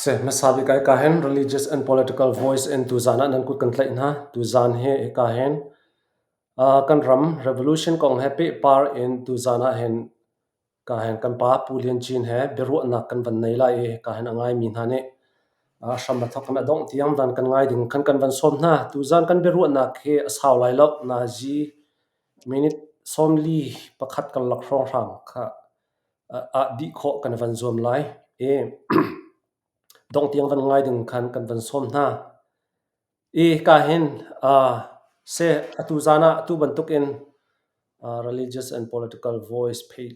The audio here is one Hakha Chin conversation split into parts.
Seh hmasa bik ah hika hin Religious and Political Voice in tuzaan ah nan kut kan tlaih hna. Tuzaan hi hika hin kan ram revolution kong he pehpar in tuzaan ah hin ka hin kan pa Pu Lian Cin he biaruahnak kan van nei lai i hika hin a ngaimi hna nih hram a thawk in a dongh tiang van kan ngai ding khan kan van sawm hna. Tuzaan kan biaruahnak hi a sau lai lo. Nazi minute 41 karlak hrawnghrang kha ah dih khawh kan van zuam lai i dong tiang van ngai ding khan kan van sawm hna. I ka hin seh atu zan ah atu bantukin religious and political voice phei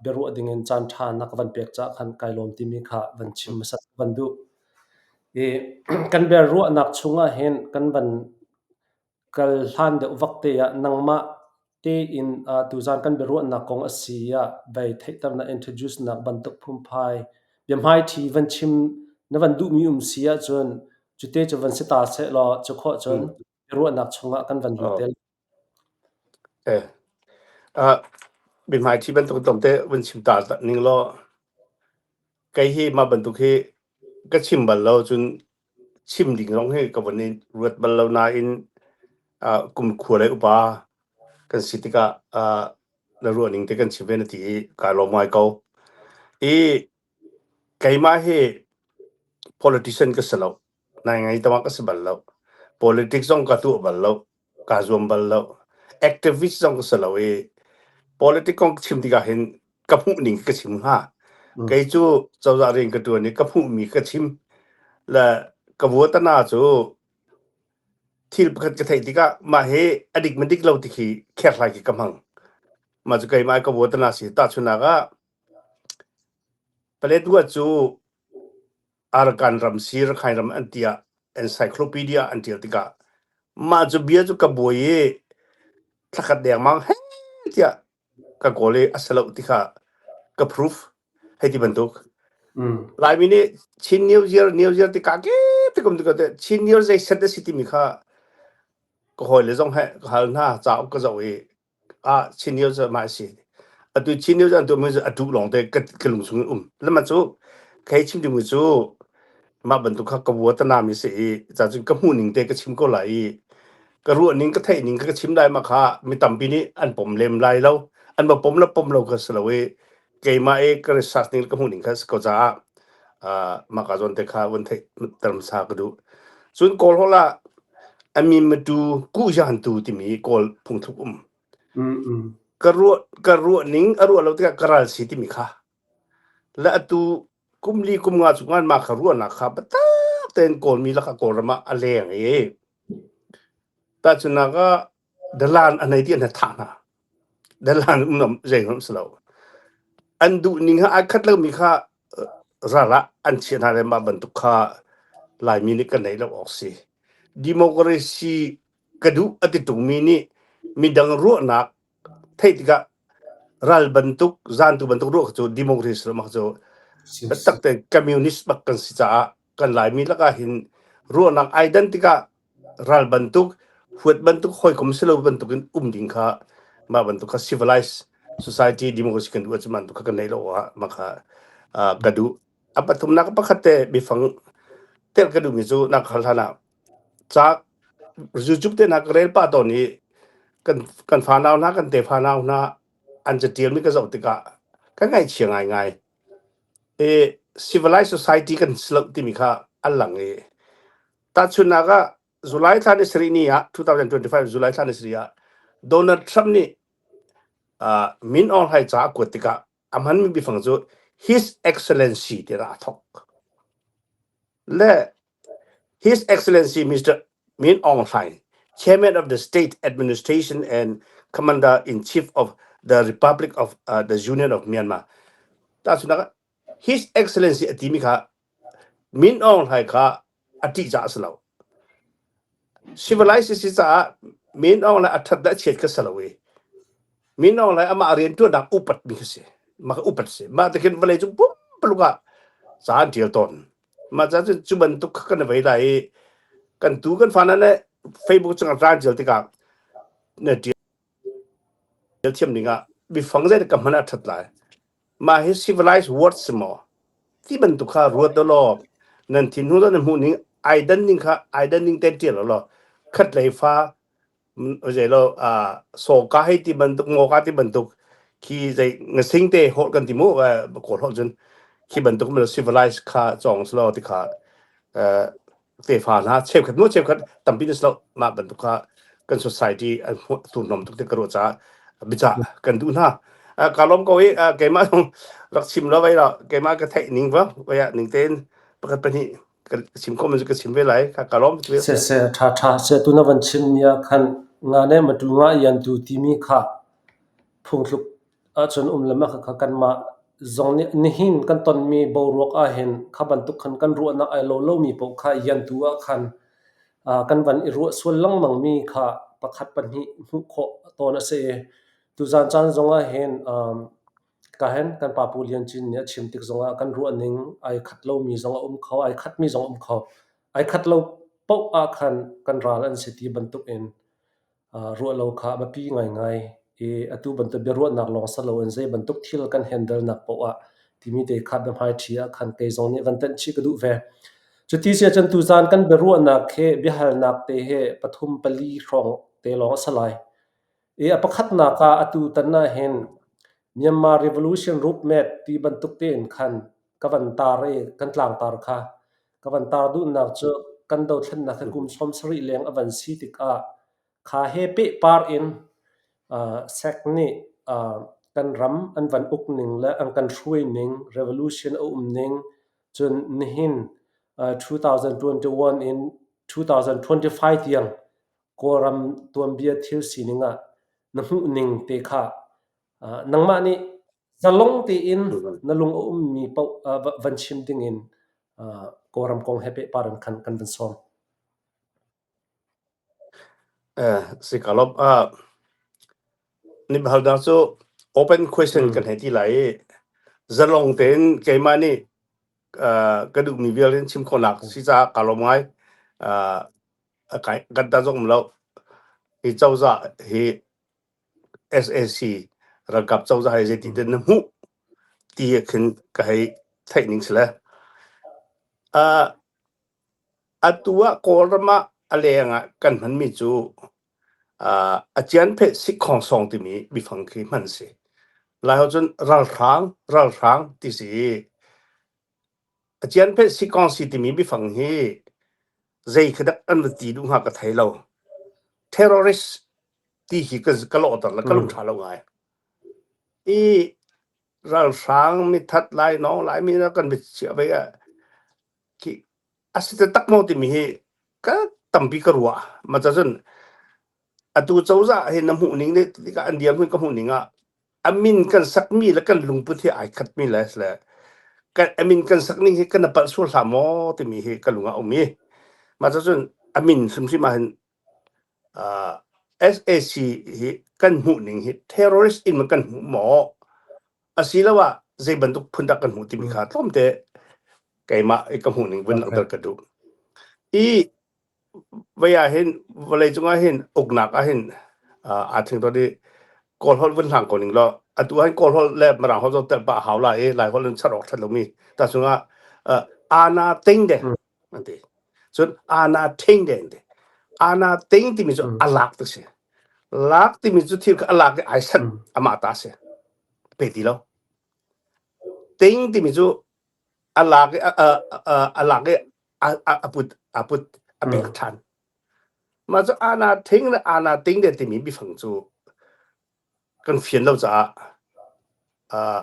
biaruah dingin caan ṭha na ka van pek caah khan kai lawm timi kha van chim hmasat van duh. I kan biaruahnak chungah hin kan van Kal hlan deuh vak te ah nangmah tein tuzaan kan biaruahnak kong a si ah vei theihternak introduce nak bantuk phungphai biahmaiṭhi van chim na van duhmi um si ahcun cute cu van si ta sehlaw cu khawh cun biaruahnak chungah kan van lut te lai. Eh, uh, biahmaiṭhi bantuk tlawmte van chim ta ning law kei hi mah bantuk hi ka chim bal lo cun Chim ding zong hi ka von i ruat bal lo nain kumkhua le upa kan si tikah na ruahning te kan chim ve na ti i kaa lawm ngai ko. I keimah hi politician ka si lo. Nai ngai tama ka si bal lo. Politics zong ka tuah bal lo. Kaa zuam bal lo. Activist zong ka si lo i politics kong chim tikah hin ka hmuh ning ka chim hnga. Kei cu cozah rian ka ṭuan i ka hmuhmi ka chim. Le ka vuatana cu thil pakhat ka theih tikah mah hi a dik ma dik lo ti khi kherhlai khi ka hmang. Mah cu keimah ka vuatana si. Tahchunhnak ah Paletwa cu Arakan ram si Rakhine ram an ti ah encyclopedia an ṭial tikah mah cu bia cu ka buai i thlakhat dengmang he tiah ka kawl i a si lo ti kha ka proof hei ti bantuk. Laimi nih Chin New Year New Year ti ka ke ti kum ti ka Chin New Year zei set a si timi kha ka hawile zong he ka hal hna cauk ka zoh i ah Chin News cu mah a si. Atu Chin News an tuahmi cu a duh lawng te ka, ka lung chung in um. Lama cu kei chim dingmi cu mah bantuk kha ka bua tanami si i ca cun ka hmuh ning te ka chim ko lai i ka ruah ning ka theih ning ka chim lai ma kha mi tampi nih an pom lem lai lo an ma pom la pom lo kha si lo i keimah i ka research ning ka hmuh ning kha si ko caah mah ka zawn te kha vun theih term sa ka duh cun kawl hol ah ami matu ku yan tu timi kawl phungthluk um ka ruah ka ruah ning a ruah lo tikah ka ral si timi kha le atu kum li kum nga chung an ma kha ruahnak kha biatak tein kawlmi lakah kawlram ah a leng i tahchunhnak ah dalan a nei ti an thah hna dalan um zeihmanh si lo an duh ning ha ai khat lomi kha ral ah an chiah hna le mah bantuk kha laimi nih kan neih lo awk si democracy ka duh a ti tungmi nih midang ruahnak theih tikah ral bantuk zantu bantuk ruah cu democracy ram cu biatak te communist bak kan si caah kan laimi lakah hin ruahnak ai dan tikah ral bantuk huat bantuk hawikom si lo bantuk in um ding kha mah bantuk kha civilized society democracy kan duh ahcun bantuk kha kan nei lo ah mah kha ka duh a pathumnak pakhat te bifang tel ka duhmi cu nak hal hlan ah ca YouTube te na ka rel pah tawn i kan kan fanau hna kan tefa nau hna an catialmi ka zoh tikah ka ngaihchia ngaingai i civilized society kan si lo timi kha an lang i tahchunhnak ah July thla ni sarih ni ah 2025 July thla ni sarih ah Donald Trump nih uh, Min Aung Hlaing ca a kuat tikah a hmanmi biafang cu His Excellency tiah a thawk le His Excellency Mr. Min Aung Hlaing, Chairman of the State Administration and Commander-in-Chief of the Republic of uh, the Union of Myanmar. Tahchunhnak His Excellency a timi kha Min Aung Hlaing kha a ṭih caah a si lo. Civilized si caah Min Aung Hlaing a ṭhat le a chiat kha si lo i Min Aung Hlaing amah rianṭuannak upatmi kha si. Mah kha upat si. Mah tikhin vawlei cung pumpuluk ah ca an ṭial tawn. Mah ca cun cu bantuk kha kan vei lai i kan tu kan fa na Facebook cungah ran ṭial tikah na ṭial thiam ding ah bifang zei ka hman a ṭhat lai. Mah hi civilized words si maw? Ti bantuk kha ruat law. Nan thin hnu nan hmuh ning ai dan ning kha ai dan ning ten ṭial law khat lei fa zei lo sawka hei ti bantuk ngawka ti bantuk khi zei ngasing te holh kan ti mu kawl holh cun khi bantuk melo civilized kha cawng slo ti kha tefa hna cheukhat mu cheukhat tampi na slo mah bantuk kha kan society an turnom tuk te ka ruah caah bica kan duh hna ka lawm ko i keimah zong rak chim lo vai lo keimah ka theih ning va vai ning tein pakhat pahnih ka chim ko man ka chim ve lai ka ka lawm tu Se se tha tha se tu na van chim nia khan nga ne matu nga yan tu timi kha phungthluk ahcun um le mah kha kanmah zong nih nihin kan tonmi boruak ahhin kha bantuk khan kan ruahnak ai lo lomi paoh kha iantu ah khan kan van i ruah sual lengmangmi kha pakhat pahnih hmuh khawh tawn a si i tuzaan caan zong ahhin kahin kan pa Pu Lian Cin nih a chim tik zongah kan ruahning ai khat lomi zong a um kho, ai khatmi zong a um kho. Ai khat lo paoh ah khan kan ral an si ti bantuk in ruah lo kha a biapi ngaingai i atu bantuk biaruahnak lawng si loin zei bantuk thil kan handle nak paoh ah timi te kha biahmaiṭhi ah khan kei zong nih van tenh chih ka duh ve. Cuti si ahcun tuzaan kan biaruahnak he biahalnak te he pathum pali hrawng te lawng a si lai. I a pakhatnak ah atu tan ah hin Myanmar Revolution Roadmap ti bantuk tein khan ka van tar i kan tlangtar kha ka van tar duhnak cu kan dothlennak hi kum 70 leng a van si tikah kha he pehpar in SAC nih kan ram an van uk ning le an kan hruai ning revolution a um ning cun nihin 2021 in 2025 tiang Kawlram tuanbia thil sining ah na hmuh ning te kha nangmah nih zalong tein na lung a ummi paoh van chim dingin Kawlram kong he pehpar in khan kan van sawm. Si ka lawm. Ni hal dang cu open question kan hei ti lai i zalong tein keimah nih ka duhmi vial in chim khawhnak si caah ka lawm ngai. Kan ta zong um lo. Hi cozah hi SAC ralkap cozah hi zeiti den na hmuh ti khin ka hei theih ning si le. Uh, atu ah Kawlram ah a leng ah kan hmanmi cu uh, a cian phe sik khong timi bifang khi hman si. Lai ho cun ralhrang ralhrang ti si. A cian phe sik si timi bifang hi zei khi dak an va ti duh hnga ka thei lo. Terrorist ti hi ka ka lawhter le ka lung ṭha lo ngai. I ralhrang mithat lai nawng lai mi na kan biachia ve ah khi a si tak maw timi hi ka tampi ka ruah. Ma cun atu cozah hi na hmuh ning nih tikah an dirhmun ka hmuh ning ah a min kan sakmi le kan lungput hi ai khatmi le le kan a min kan sak ning hi kan palh sual hlah maw timi hi ka lung ah um i mah cun a min hrimhrim ah hin uh, SAC hi kan hmuh ning hi terrorist in kan hmuh maw asiloah zei bantuk phun dah kan hmuh timi kha tlawmte keimah i ka hmuh ning vun langhter ka duh i Vei ah hin vawlei cungah hin uknak ah hin aa thing tawn i Kawl holh vun hlang ko ning law atu ah hin Kawl holh le Mirang holh zong telh pah a hau lai i Lai holh in char awk ṭhat lomi ta chungah ana ting de an ti cun ana thing de an ti ana ting timi cu a lak ti si lak timi cu thil kha a lak i ai sanh amah ta si pe ti lo ting timi cu a lak i a lak i a put a put a pek ṭhan. Mah cu ana thing le ana ting de timi bifang cu kan fian lo caah uh,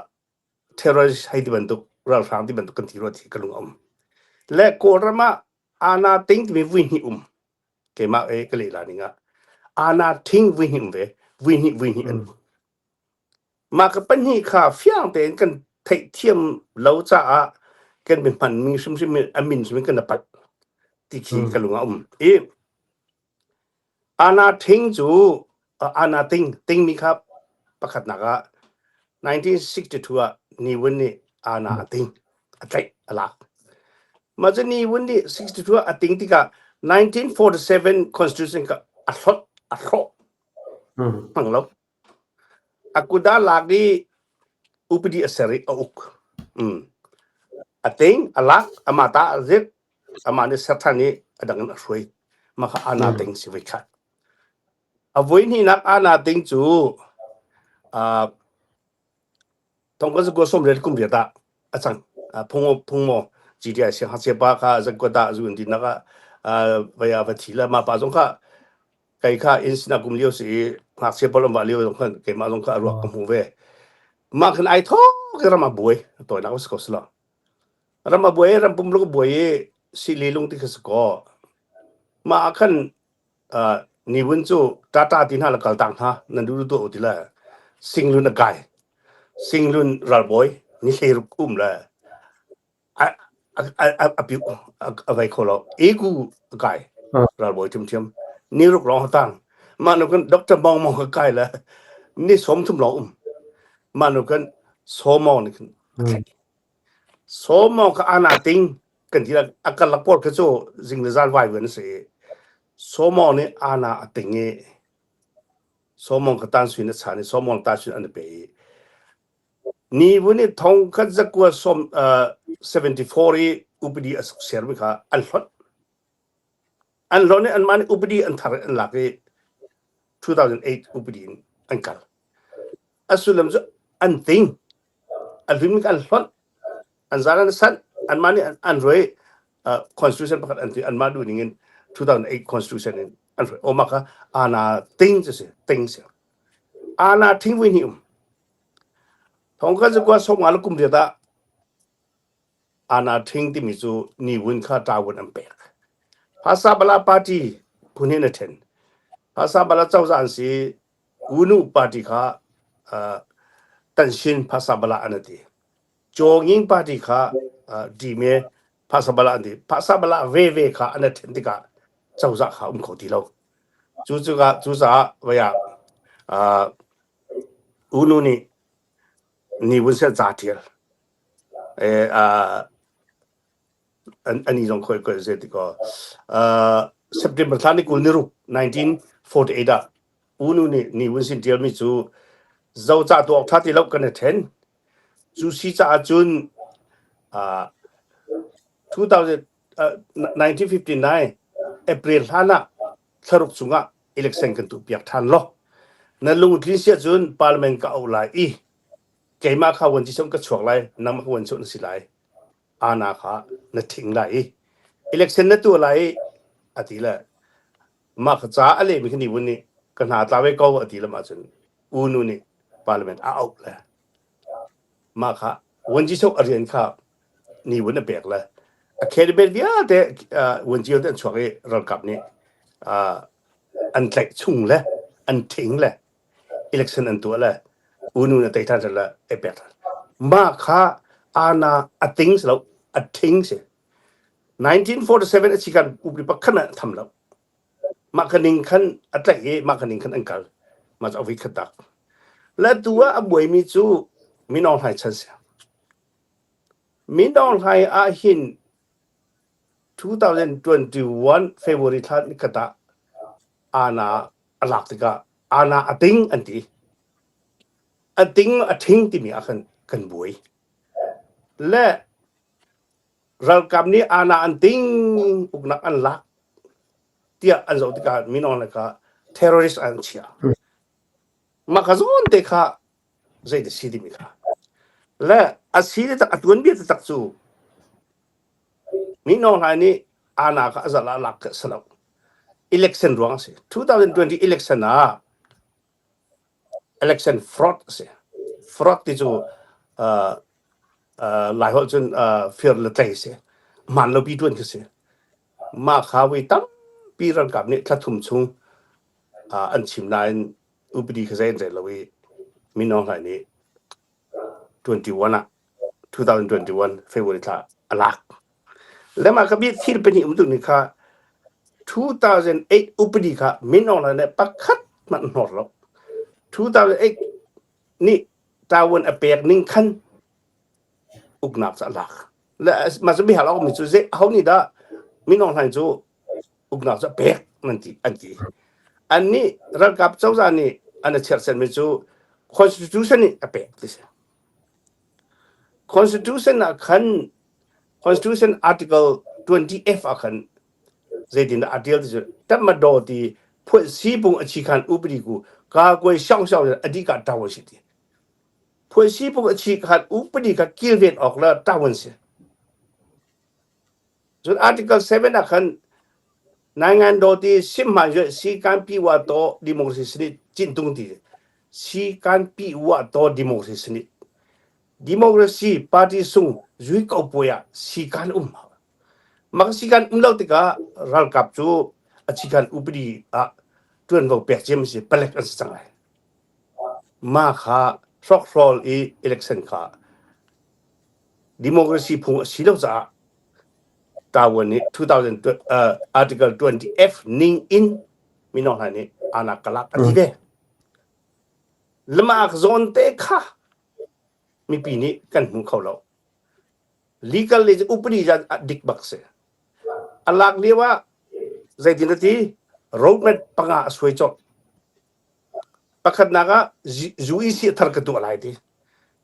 terrorist hei ti bantuk ralhrang ti bantuk kan ti rua ti ka lung a um. Le Kawlram ah ana ting timi vui hnih um. Keimah e ka leh la ning ah ana thing vui hnih um ve vui hnih vui hnih an um. Mah ka pahnih kha fiang tein kan theihthiam lo caah kan mi hmanmi hrimhrim in a min hrim in kan i palh ti khi ka lung ah a um. I Ana Thing cu Ana Ting tingmi kha pakhatnak ah 1962 ah Ni Win nih Ana a ting a tlaih a lak. Mah cu Ni Win nih 62 ah a ting tikah 1947 Constitution kha a hlawt a hrawh hmang lo. A kut ah lak i upadi a ser i a uk. Mm. A ting, a lak, amah ta a zik, amah nih ser ṭhan i a dang in a hruai. Mah kha ana ting si voi khat. A voi hnihnak ana ting cu uh, thong kan zakua som riat kum riat ah a cang. Phung phung maw GDI siang hngakchia pa kha zakua ta zu in ti nak ah vaya va thi la ma pa zong kha kai kha in sina kum lio si i ngakchia pawl an va lio zong khan keimah zong kha a ruak ka hmu ve. Mah khan ai thawk i ram a buai tawinak si ko silo. Ram a buai ram pumluk a buai i sili lung ti kha si ko. Mah ah khan uh, niwun cu tata ti hna la kal tak hna nan du tu ti le singlun a kai singlun ralbawi ni hlei ruk um le a a a piu a vai kho lo egu a kai ralbawi ṭhiamṭhiam ni ruk lawng tang mah nu kan doctor mong mong ka kai le ni som thum lawng um mah nu kan somong ni kan somong ka ana ting kan ti a kan lak pawl kha cu zing le zan vai an si somong nih ana a ting i somong ka tan suin a chan i somong ta suin an pe i Ni vun i thong khat zakua som 74 i upadi a sok ser mi kha an hlot. An hlon i anmah nih upadi an thar an lak i 2008 upadi in an kal. A sullam cu an ting. A hlun an hlot. An zan an sanh. Anmah nih an ruai constitution pakhat an ti anmah duh ning in 2008 constitution in an ruai. O mah kha ana ting cu si ting si. Ana thing vui ni um. Thongkhat zakua sawmnga le kum riat ah Ana Ṭhing timi cu Ni Win kha ṭawun an pek. Phasabala party phun in a ṭhen. Phasabala cozah an si. Unu party kha uh, Tanshin Phasabala an ti. Chonging party kha uh, Dime Phasabala an ti. Phasabala veve kha an ṭhen tikah cozah kha um kho ti lo. Cu cucaah vaya uh, Unu nih Ni Wun Sel ca ṭial. Ani zong khoi koi zei ti ko. September thla ni 20 ni ruk 1948 ah Unu nih Ni Wun Sin ṭialmi cu zo ca tuak ṭha ti lo kan i ṭhen. Cu si caah cun 2000, 1959 April hlan ah thlaruk chungah election kan tuahpiak ṭhan law na lungtlin si ahcun parliament ka auh lai i keimah kha vuanci ka chuak lai nangmah kha vuanci na si lai ana kha na ṭhing lai i election na tuah lai i a ti le mah ka ca a lehmi kha ni vun nih ka hna tla ve ko a ti lam ahcun u nu nih parliament a auh le Mah kha vuanci a rian kha ni vun a pek le a candidate vialte vuanci an chuak i ralkap nih an tlaih chung le an thing le election an tuah le unu na tei ṭhan le a pek ṭhan. Mah kha ana a ting si lo a thing si. 1947 a si kan upri pakhat ah tham lo. Mah ka ning khan a tlaih i mah ka ning khan an kal. Mah cu a voi khat tak. Le tu ah a buaimi cu Min Aung Hlaing chan si. Min Aung Hlaing ah hin 2021 February thla ni khat ah ana a lak tikah ana a ting an ti. A ting a ṭhing timi ah khan kan buai. Le Ralkap nih ana an ting uknak an lak tiah an zoh tikah Min Aung Hlaing kha terrorist an chiah. Mah ka zawn te kha zei dah si timi kha. Le a si tak a tuanbia taktak cu Min Aung Hlaing nih ana kha a zalh ah lak ka si lo. Election ruang a si. 2020 election ah election fraud a si. Fraud ti cu uh, uh, Laiholh cun uh, fir le tlei si. Hmaan lo pi tuan khi si. Mah kha voi tampi ralkap nih thla thum chung uh, an chim nain upadi kha zei an rel lo i Min Aung Hlaing nih 21 ah 2021 February thla a lak. Le mah ka bi thil pahnih um tu ni kha 2008 upadi kha Min Aung Hlaing nih pakhat hmanh hnor lo. 2008 nih ṭavuan a pek ning khan uknak cu a lak. Le mah cu bihal awk mi cu zei ho nih dah Min Aung Hlaing cu uknak cu a pek an ti an ti. Annih ralkap cozah nih an a cherhchanmi cu constitution nih a pek ti si. Constitution ah khan. Constitution Article 20F ah khan zeitin dah a tial ti cu Tatmadaw ti phuah sipung a chi khan upadi ku ka kuai siang siang a di ka ṭawan si ti. Phuah sipung a chi khan upadi kha kilven awk la ṭawan si. Cun Article 7 ah khan Naingan daw ti sim hman cu si kan pi wa to democracy sinit cintung ti si kan pi wa to democracy sinit democracy party sung zui ko puai ah si kan um mak si kan um lo tikah ralkap cu a chikan upadi ah tuanvo pek cem si palek an si cang lai ma kha hrokhrawl i election kha democracy phung a si lo caah Taiwan nih 2000 uh, Article 20F ning in mino hna nih ana kalak a ti ve. Lamak zawn te kha mipi nih kan hmu kho lo. Legal le upadi jan dik bak si. A lak lio ah zeitin a ti roadmap panga a suai cawk. Pakhatnak ah UEC a thar ka tuah lai ti.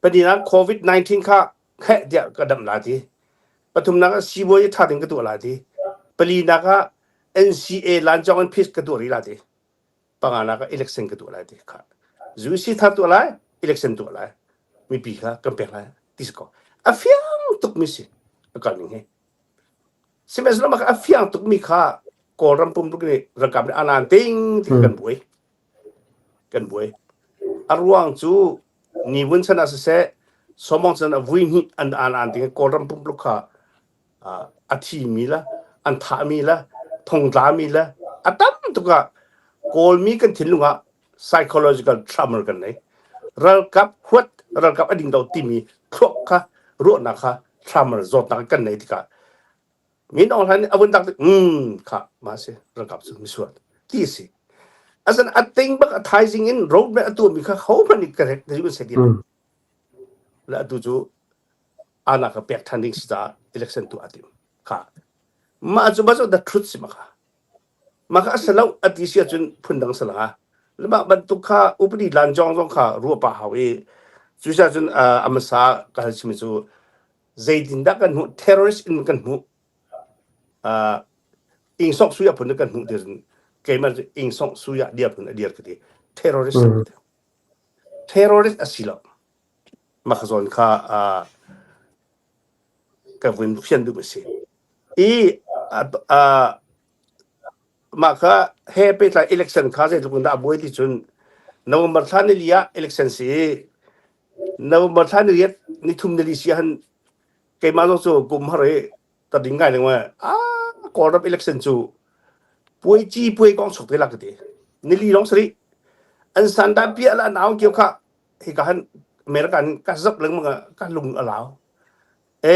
Pahnihnak COVID-19 kha kheh tiah ka damh lai ti. Pathumnak ah siibawi ṭha ding ka tuah lai ti. Palinak ah NCA lancawng in phis ka tuah rih lai ti. Panganak ah election ka tuah lai ti. Kha. UEC thar tuah lai, election tuah lai. Mipi kha kan pek lai ti si ko. A fiang tukmi si a kal ning hi. Sihmanhsehlaw mah kha a fiang tukmi kha Kawlram pumpak nih ralkap nih anan ting ti kan buai. Kan buai. A ruang cu Ni Wun chan ah siseh, Sawmong chan ah vui hnih an anan ting Kawlram pumpak kha a thimi le an thahmi le thongtlami le a tam tuk ah Kawlmi kan thinlung ah psychological trauma kan nei. Ralkap huat, ralkap a ding lo timi thluak kha ruahnak kha trauma zawtnak kan nei tikah Min Aung Hlaing nih a vun dak tik mm kha ma si ralkap cu misual ti si. Asan a ting bak a thaizing in roadmap a tuahmi kha ho hmanh nih ka rek ti se ti lo. Le atu cu ana ka pek than ding si caah election tu a tim kha. Mah cu ba cu the truth si ma kha. Mah kha a si lo a ti si ahcun phundang si la. Mah bantuk kha upadi lan jong zong kha ruah pa hau i cucaah cun a hmasa ka hal chimi cu zeitindah kan hmuh terrorist in kan hmuh uh, ing sok suya phun kan hmuh ti keimah cu ing sok suya dia phun a dir ka ti terrorist mm. terrorist a si lo mah kha zawn kha uh, ka vun fian duh a si i uh, mah kha he pehtlai election kha zeitluk in dah a buai ti cun November thla ni li ah election si November thla ni riat ni thum ni li si han keimah zong cu kum har i ka ding ngai lengmang ah Kawlram election cu puai ci puai kong chok te la ka ti nili long sari an sanda pia la nau kio kha hi ka han America ka zap lengmang ka lung alau e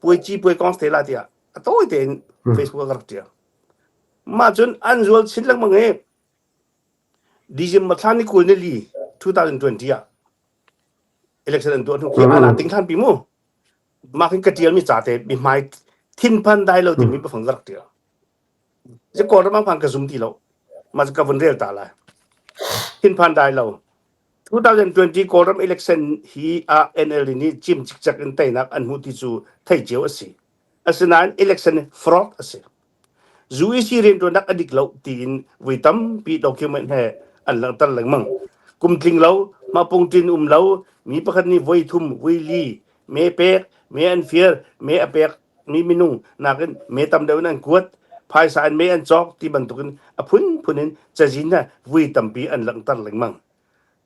puai ci puai kong te la tia a tawi tein Facebook ka rak tia mah cun an zual chin lengmang i December thla ni 20 ni li 2020 ah election an tuah hnu khi ana ting than pi mu mah khin ka tial mi ca te mi hmai thinphan dai lo timi pafang ka rak tial je kawlram phan ka zum ti lo ma ka vun rel ta lai thinphan dai lo 2020 Kawlram election hi a NLD nih cim cikcek in teinak an hmuh ti cu thei cio a si. Asinain election fraud a si. UEC rianṭuannak a dik lo tiin voi tampi document he an langhter lengmang. Kum tling lo, hmapungṭin um lo, mi pakhat nih voi thum, voi li me pek, me an fir, me a pek mi minung nakin me tam deuh in an kuat, phaisa in me an cawk ti bantukin a phunphun in cazin he vui tampi an langhter lengmang.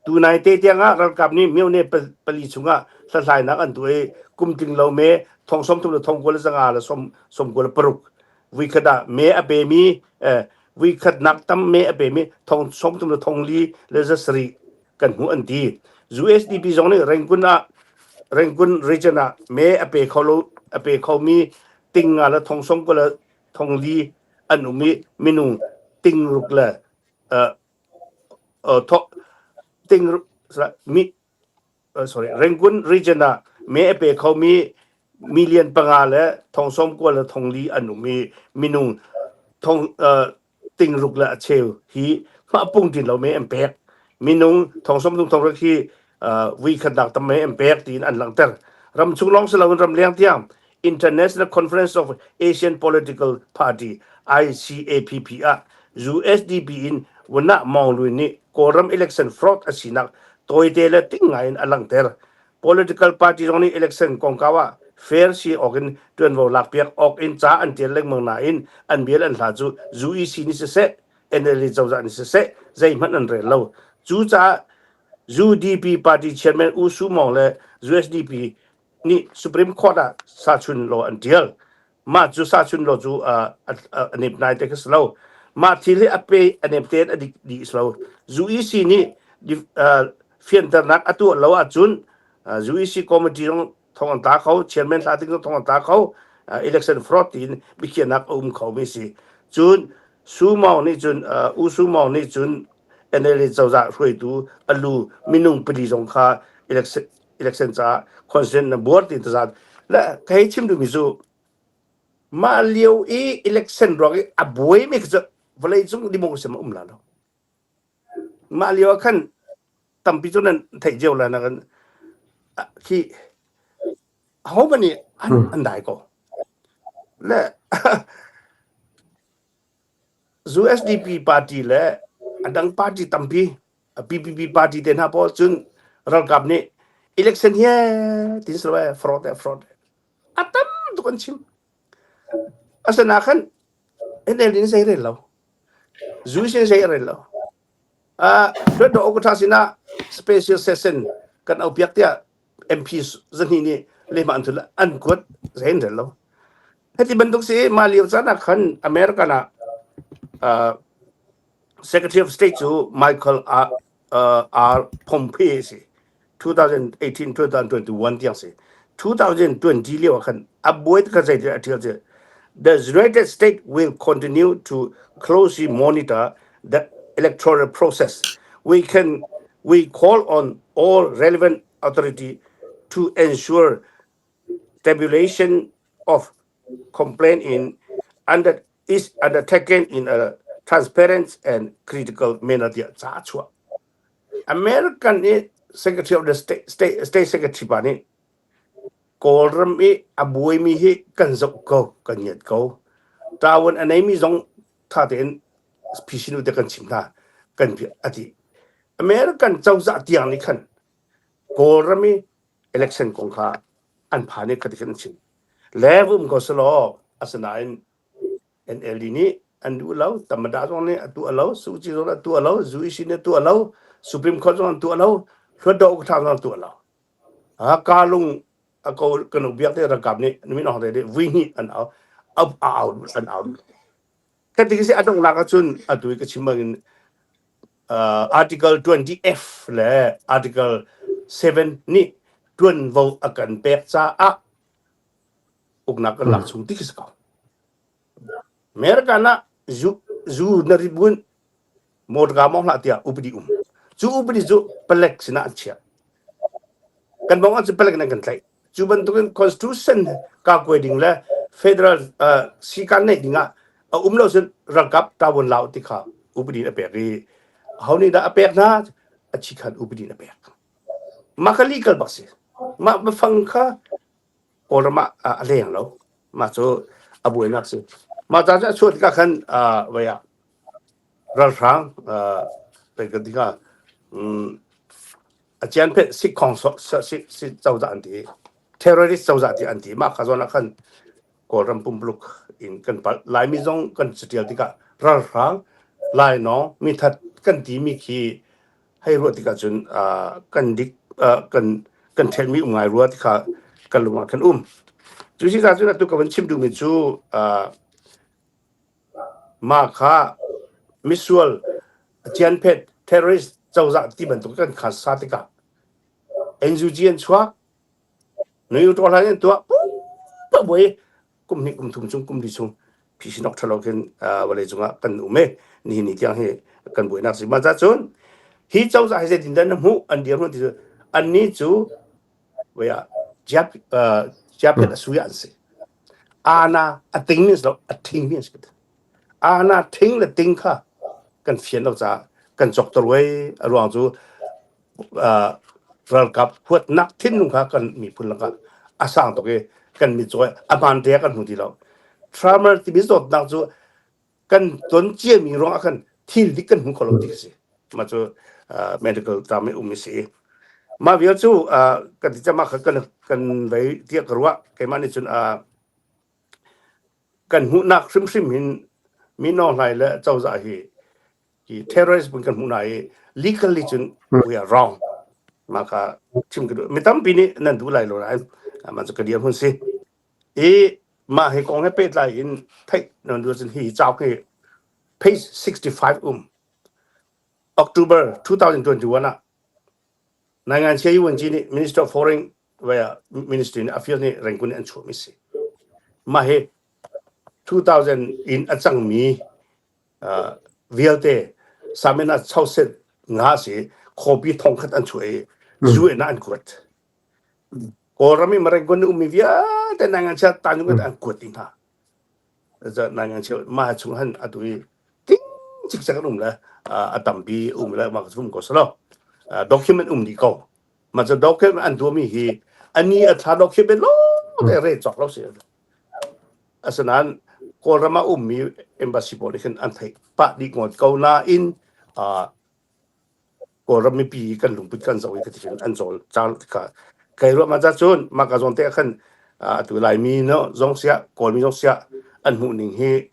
Tunai te tiangah ralkap nih myone pali chungah hlathlainak an tuah i kum tling lo me thong 30 le thong 25 le 96 vuikhat ah me a pemi vuikhat nak tam me a pemi thong 30 le thong li le 7 kan hmuh an ti. USDP zong nih Rangoon ah Rangoon region ah me a pe kho lo a pe khomi ting nga le thong som ko le thong li an um i minung ting ruk le ting mi sorry Rangoon region ah me a pe khomi million panga le thong som kua le thong li an um i minung thong ting ruk le a cheu hi mah pung tin lo me an pek minung thong som thong thong hi vui khat nak tam me an pek tiin an langhter ram chung lawng si loin ram leng tiang International Conference of Asian Political Party ICAPP ah USDP in Wunah Maung Lwin nih Kawlram election fraud a sinak tawite le ting ngai in a langhter. Political party zong nih election kongkau ah fair si awk in ṭuanvo lakpiak awk in ca an ṭial lengmang nain an bial an hla cu UEC nih siseh NLD cozah nih siseh zeihmanh an rel lo. Cucaah UDP party chairman U Su Maung le USDP nih Supreme Court ah sachun law an ṭial. Mah cu sachun law cu a nep nai te kha si lo. Mah thil hi a pe a nep tein a dik dih si lo. UEC nih fianternak a tuah lo ahcun UEC committee zong thong an tla kho, chairman hla ding zong thong an tla kho, election fraud tiin biakhiahnak a um kho mi si. Cun Su Maung nih cun U Su Maung nih cun NLA cozah hruaitu a lu minung pali zong kha election election caah consent na buar ti tazat le ka hei chim duhmi cu mah lio i election ruang i a buaimi khi cu vawlei cung democracy ma um la lo mah lio ah khan tampi cu nan theih cio la na kan khi ahohmanh nih an an dai ko le USDP party le a dang party tampi PPP party te hna pawl cun ralkap nih election hi tin silo e fraud e fraud a tam tuk an chim asana khan NLD in zei rel lo zu sin zei rel lo a hluat do okatha sina special session kan au piak tiah MP zahni nih lehma an thul an kuat zein rel lo heti bantuk si ma lio caan ah khan American ah Secretary of State cu Michael R. Uh, R. Pompeo a si. 2018-2021 tiang si. 2020 lio ah khan a buai kha zei a ṭial cu The United States will continue to closely monitor the electoral process. We can we call on all relevant authority to ensure tabulation of complaint in under is undertaken in a transparent and critical manner tiah ca a chuah. American i Secretary of the State, State, State Secretary pa nih Kawlram i a buaimi hi kan zoh ko, kan ngiat ko. Ṭawan a neimi zong ṭha tein phisinu te kan chim hna, kan a ti. American cozah tiang nih khan Kawlram i election kong kha an phan i khati khan an chim. Le vum ko selaw asinain NLD nih an duh lo, Tamada zong nih a tuah lo, Suu Kyi zong nih a tuah lo, UEC nih a tuah lo, Supreme Court zong an tuah lo, Hluttaw Ukthang zong an tuah lo. Ha kalung a ko kan biak te ralkap nih min ong te vui hnih an au au au an au. Kati si adong nak ahcun atu i ka chim bangin uh, Article 20F le Article 7 nih tuanvo a kan pek caah uknak kan lak chung ti khi si ko. America ah zu zu na ribun motorka mong hlah tiah upadi um. Cu upadi cu palek sinah an chiah. Kan bong ah cu palek nan kan tlaih. Cu bantukin constitution ka kuai ding le federal uh, sikan neih ding ah a um lo cun ralkap tawon lau ti kha upadi a pek i ho nih dah a pek hna a chi khan upadi a pek. Mah kha legal bak si. Mah biafang kha Kawlram ah a leng lo. Mah cu a buainak si. Mah ca cu a chuah tikah khan vei ah ralhrang pei kan tikah a cian phet sikhong si cozah an ti terrorist cozah ti an ti mah kha zawn ah khan Kawlram pumpuluk in kan palh Laimi zong kan catial tikah ralhrang lainawng mithat kan timi khi hei ruah tikah cun kan dik kan kan ṭhenmi um ngai rua ti kha kan lung ah khan um. Cu si cun atu ka van chim duhmi cu mah kha misual cianphet terrorist cozah ti bantuk kan kha sa tikah NUG an chuak Nui ṭawl hlan in tuah puh buai kum hnih kum thum chung kum li chung phisinok ṭhalo khin vawlei cungah kan um i nihin ni tiang hi kan buainak si. Mah cun hi cozah hi zeitin dah na hmuh an dirhmun ti cu annih cu wei ah jiap jiaphet a sui an si. Ana a ting mi lo a thing mi an si. Ana thing le ting kha kan fian lo caah kan cok taruai a ruang cu ralkap huatnak thinlung kha kan miphun lakah a sang tuk i. Kan mit cawi a hmaan te kan hmu ti lo. Trauma timi zawtnak cu kan ton ciami ruangah khan thil dik kan hmu kho lo ti si. Mah cu medical term i um si. Mah vial cu kan ti cama kha kan kan vei tiah ka ruah. Keimah nih cun kan hmuhnak hrimhrim hin mino hlai le cozah hi hi terrorist bun kan hmuh hna i legally cun we are wrong. Mah kha chim ka duh. Mi tampi nih nan duh lai lo nain mah cu ka dirhmun si. I mah hi kong he pehtlai in theih nan duh cun hi cauk hi page 65 um October 2021 ah Naingan Chia Yuan-ji nih Minister of Foreign Ministry nih afil nih Rangoon an chuahmi si. Mah hi 2000 in a cangmi vialte samena chauset nga si copy thongkhat an chuah i UN ah an kuat. Kawlram i Rangoon ummi vialte Naingan Chia tanung an kuat dih hna. Naingan Chia mah chung han atu i ting cikcek an um le a tampi um le mah um ko salo. Document um dih ko. Mah cu document an tuahmi hi ani a thla document lawng te re cawk lo si. Asinain Kawlram ah ummi embassy pawl nih khin an theih pah dih ngawt ko nain Kawlram mipi kan lungput kan zoh i khaticun an cawl cawl kha kai ruah ma cun mah ka zawn te ah khan atu Laimi no zong siah Kawlmi zong siah an hmuh ning hi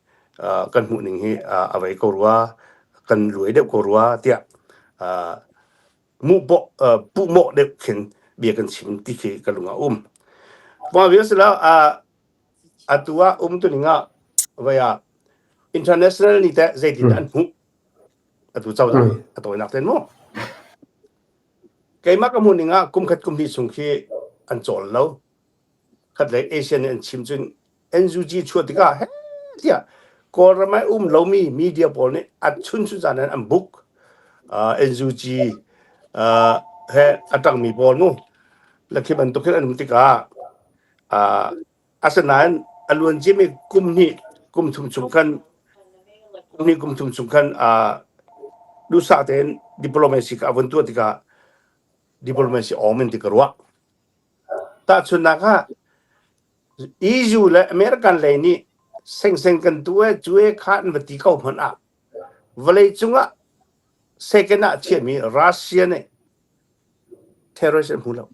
kan hmuh ning hi a vei ko rua kan luai deuh ko rua tiah puhmawh deuh khin bia kan chim ti khi ka lung ah um. Mah vial sila atu ah um tu ning ah vai ah international ni teh zeitin an hmuh atu cozah hi a tawinak ten mu. Keimah ka hmuh ning ah kum khat kum hnih chung khi an cawl lo. Khat lei Asian nih an chim cun NUG chuah tikah he tiah Kawlram ah um lomi media pawl nih a chun chun zan an book uh, NUG uh, he a tangmi pawl mu la khi bantuk hin an um tikah uh, asinain a luan ciami kum hnih kum thum chung khan kum hnih kum thum chung khan uh, duhsah tein diplomacy ka vun tuah tikah diplomacy awm in ti ka ruah Tahchunhnak ah, EU le American lei nih sengseng kan tu e cu e kha an va ti ko hmanh ah vawleicung ah second ah chiahmi Russia nih terrorist an hmu lo.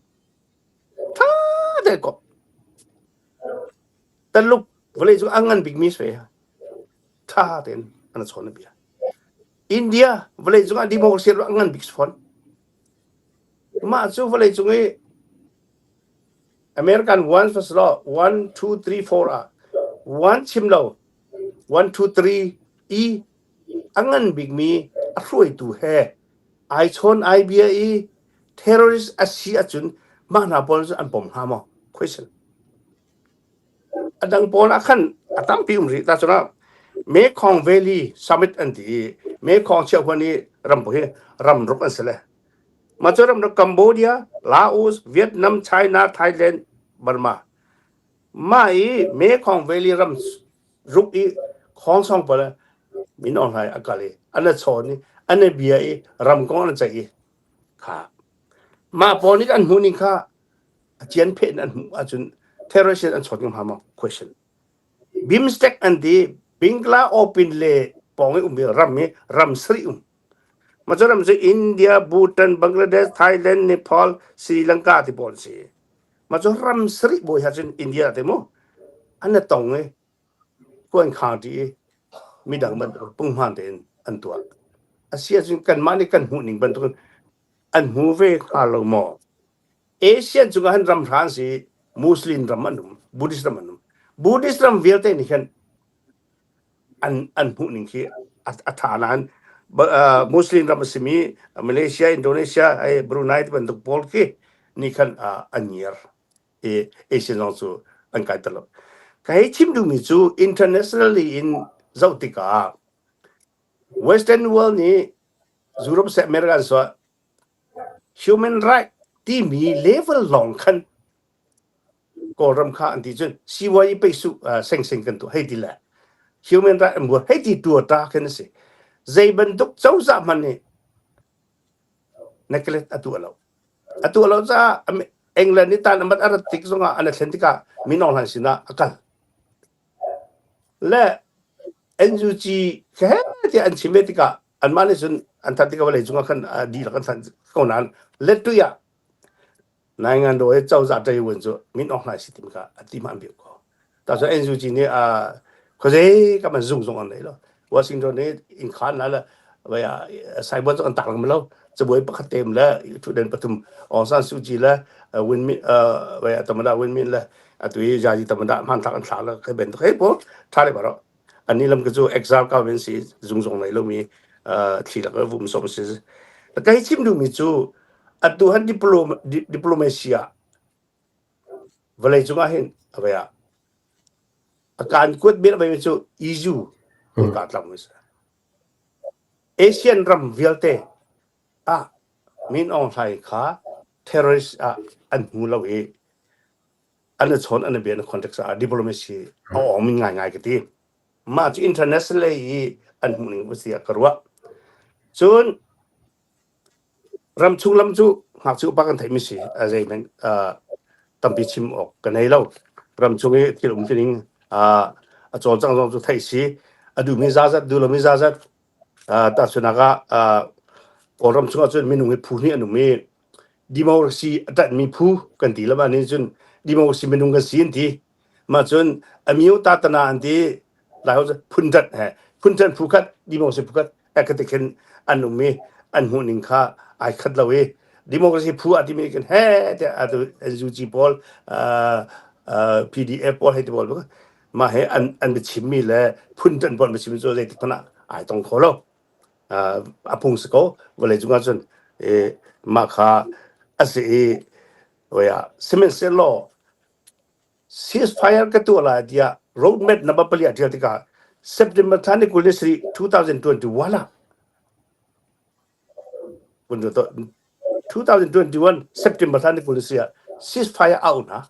Tha te ko. Taluk vawleicung a ngan bikmi sui tha tein an chawn bia. India vawleicung ah democracy a ngan bik fawn. Mah cu vawleicung i American one first law one two three four ah one chim lo one two three i a ngan bikmi a hruaitu he ai chawn ai bia i terrorist a si ahcun mah hna pawl cu an pom hnga maw question a dang pawl ah khan a tampi um rih ta cun ah Mekong Valley Summit an ti i Mekong chiahhuan i ram hi ram ruk an si le mah cu ram Cambodia, Laos, Vietnam, China, Thailand, Burma mah i Mekong Valley ram ruk i khawngsong pawl min Aung Hlaing a kal i an a chawn i an i bia i ram kong an ceih i kha mah pawl nih an hmuh ning kha a cian phet in an hmuh ahcun terrorist an chawt hnga maw question BIMSTEC an ti Bingla Open le pawng i ummi ram hi ram sarih um mah cu ram cu India Bhutan Bangladesh Thailand Nepal Sri Lanka ti pawl si mah cu ram sarih bawi ha cun India te mu an tong i kuan khang ti i midang bantuk punghman tein an tuah a si ahcun kanmah nih kan hmuh ning bantukin an hmu ve hnga lo maw Asian cungah hin ram hra an si Muslim ram an um Buddhist ram an um Buddhist ram vialte nih khan an an hmuh ning khi a tha nain Muslim ram a simi Malaysia Indonesia ai Brunei ti bantuk pawl khi nih khan an ngiar i Asian zong cu an kai ter lo ka hei chim duhmi cu internationally in zoh tikah Western world nih Europe seh American seh Human right timi level lawng khan Kawlram kha an ti cun CYE peisuh sengseng kan tuah hei ti le human right an buar hei ti tua ta khin a si. Zei bantuk cozah hmanh nih neglect a tuah lo. A tuah lo caah. England nih tan amat a rat tik zongah an thlen tikah Min Aung Hlaing sinah a kal. Le NUG he tiah an chim ve tikah anmah nih cun an that tikah vawlei cungah khan dihlak an thanh ko nain letui ah Naingan do he cozah ṭaivuan cu Min Aung Hlaing si timi kha a ti hmaan bik ko. Ta cu NUG nih a khuazei kam an zung zong an nei lo. Washington nih inn khan la le vai cyber zong an tak lengmang lo. Cabuai pakhat tem le thutden pathum Aung San Suu Kyi le Win Min vai Tamada Win Min le atu i Jaji Tamada hmanthlak an thla le kai ben kai pawl tha le baro. Ani lam ka cu exile ka ven si zung zong nei lomi thli lak vum som si. Kai chim duhmi cu Atu han diplomacy ah vawlei cungah hin a vei ah a kaan kuat bel vei cu EU ka tlang mi si. Asian ram vialte ah Min Aung Hlaing kha terrorist ah an hmu lo i an i chawn an i bia an contact ah diplomacy a awng min ngaingai ka ti. Mah cu international lei i an hmuh ning si ah ka ruah. Cun Ramchung lam cu ngakchia upa kan theihmi si. A zeihmanh tampi chim awk ka nei lo. Ramchung i thil um tining a cawlcangh zong cu theih si. A duhmi zazat, duh lomi zazat. Tahchunhnak ah Kawlram chung ahcun minung hi phu hnih an um i democracy a ṭanhmi phu kan ti lo mah nih cun democracy minung kan si an ti. Mah cun amyo-tatana an ti. Lai holh cu phunṭanh he phunṭanh phu khat democracy phu khat ekatik hin an um i an hmuhning kha ai khat lo i democracy phu a timi kan he tiah atu NUG pawl PDF pawl hei ti pawl mah he an an biachimmi le phunṭanh pawl biachimmi cu zeitik hmanh ah ai tong kho lo. A phung si ko vawlei cung ahcun mah kha a si i sihmanhsehlaw Ceasefire ka tuah lai tiah roadmap number pali a ṭial tikah September thla ni 23, 2021 ah 2021 September thla ni 23 ah ceasefire a um hna.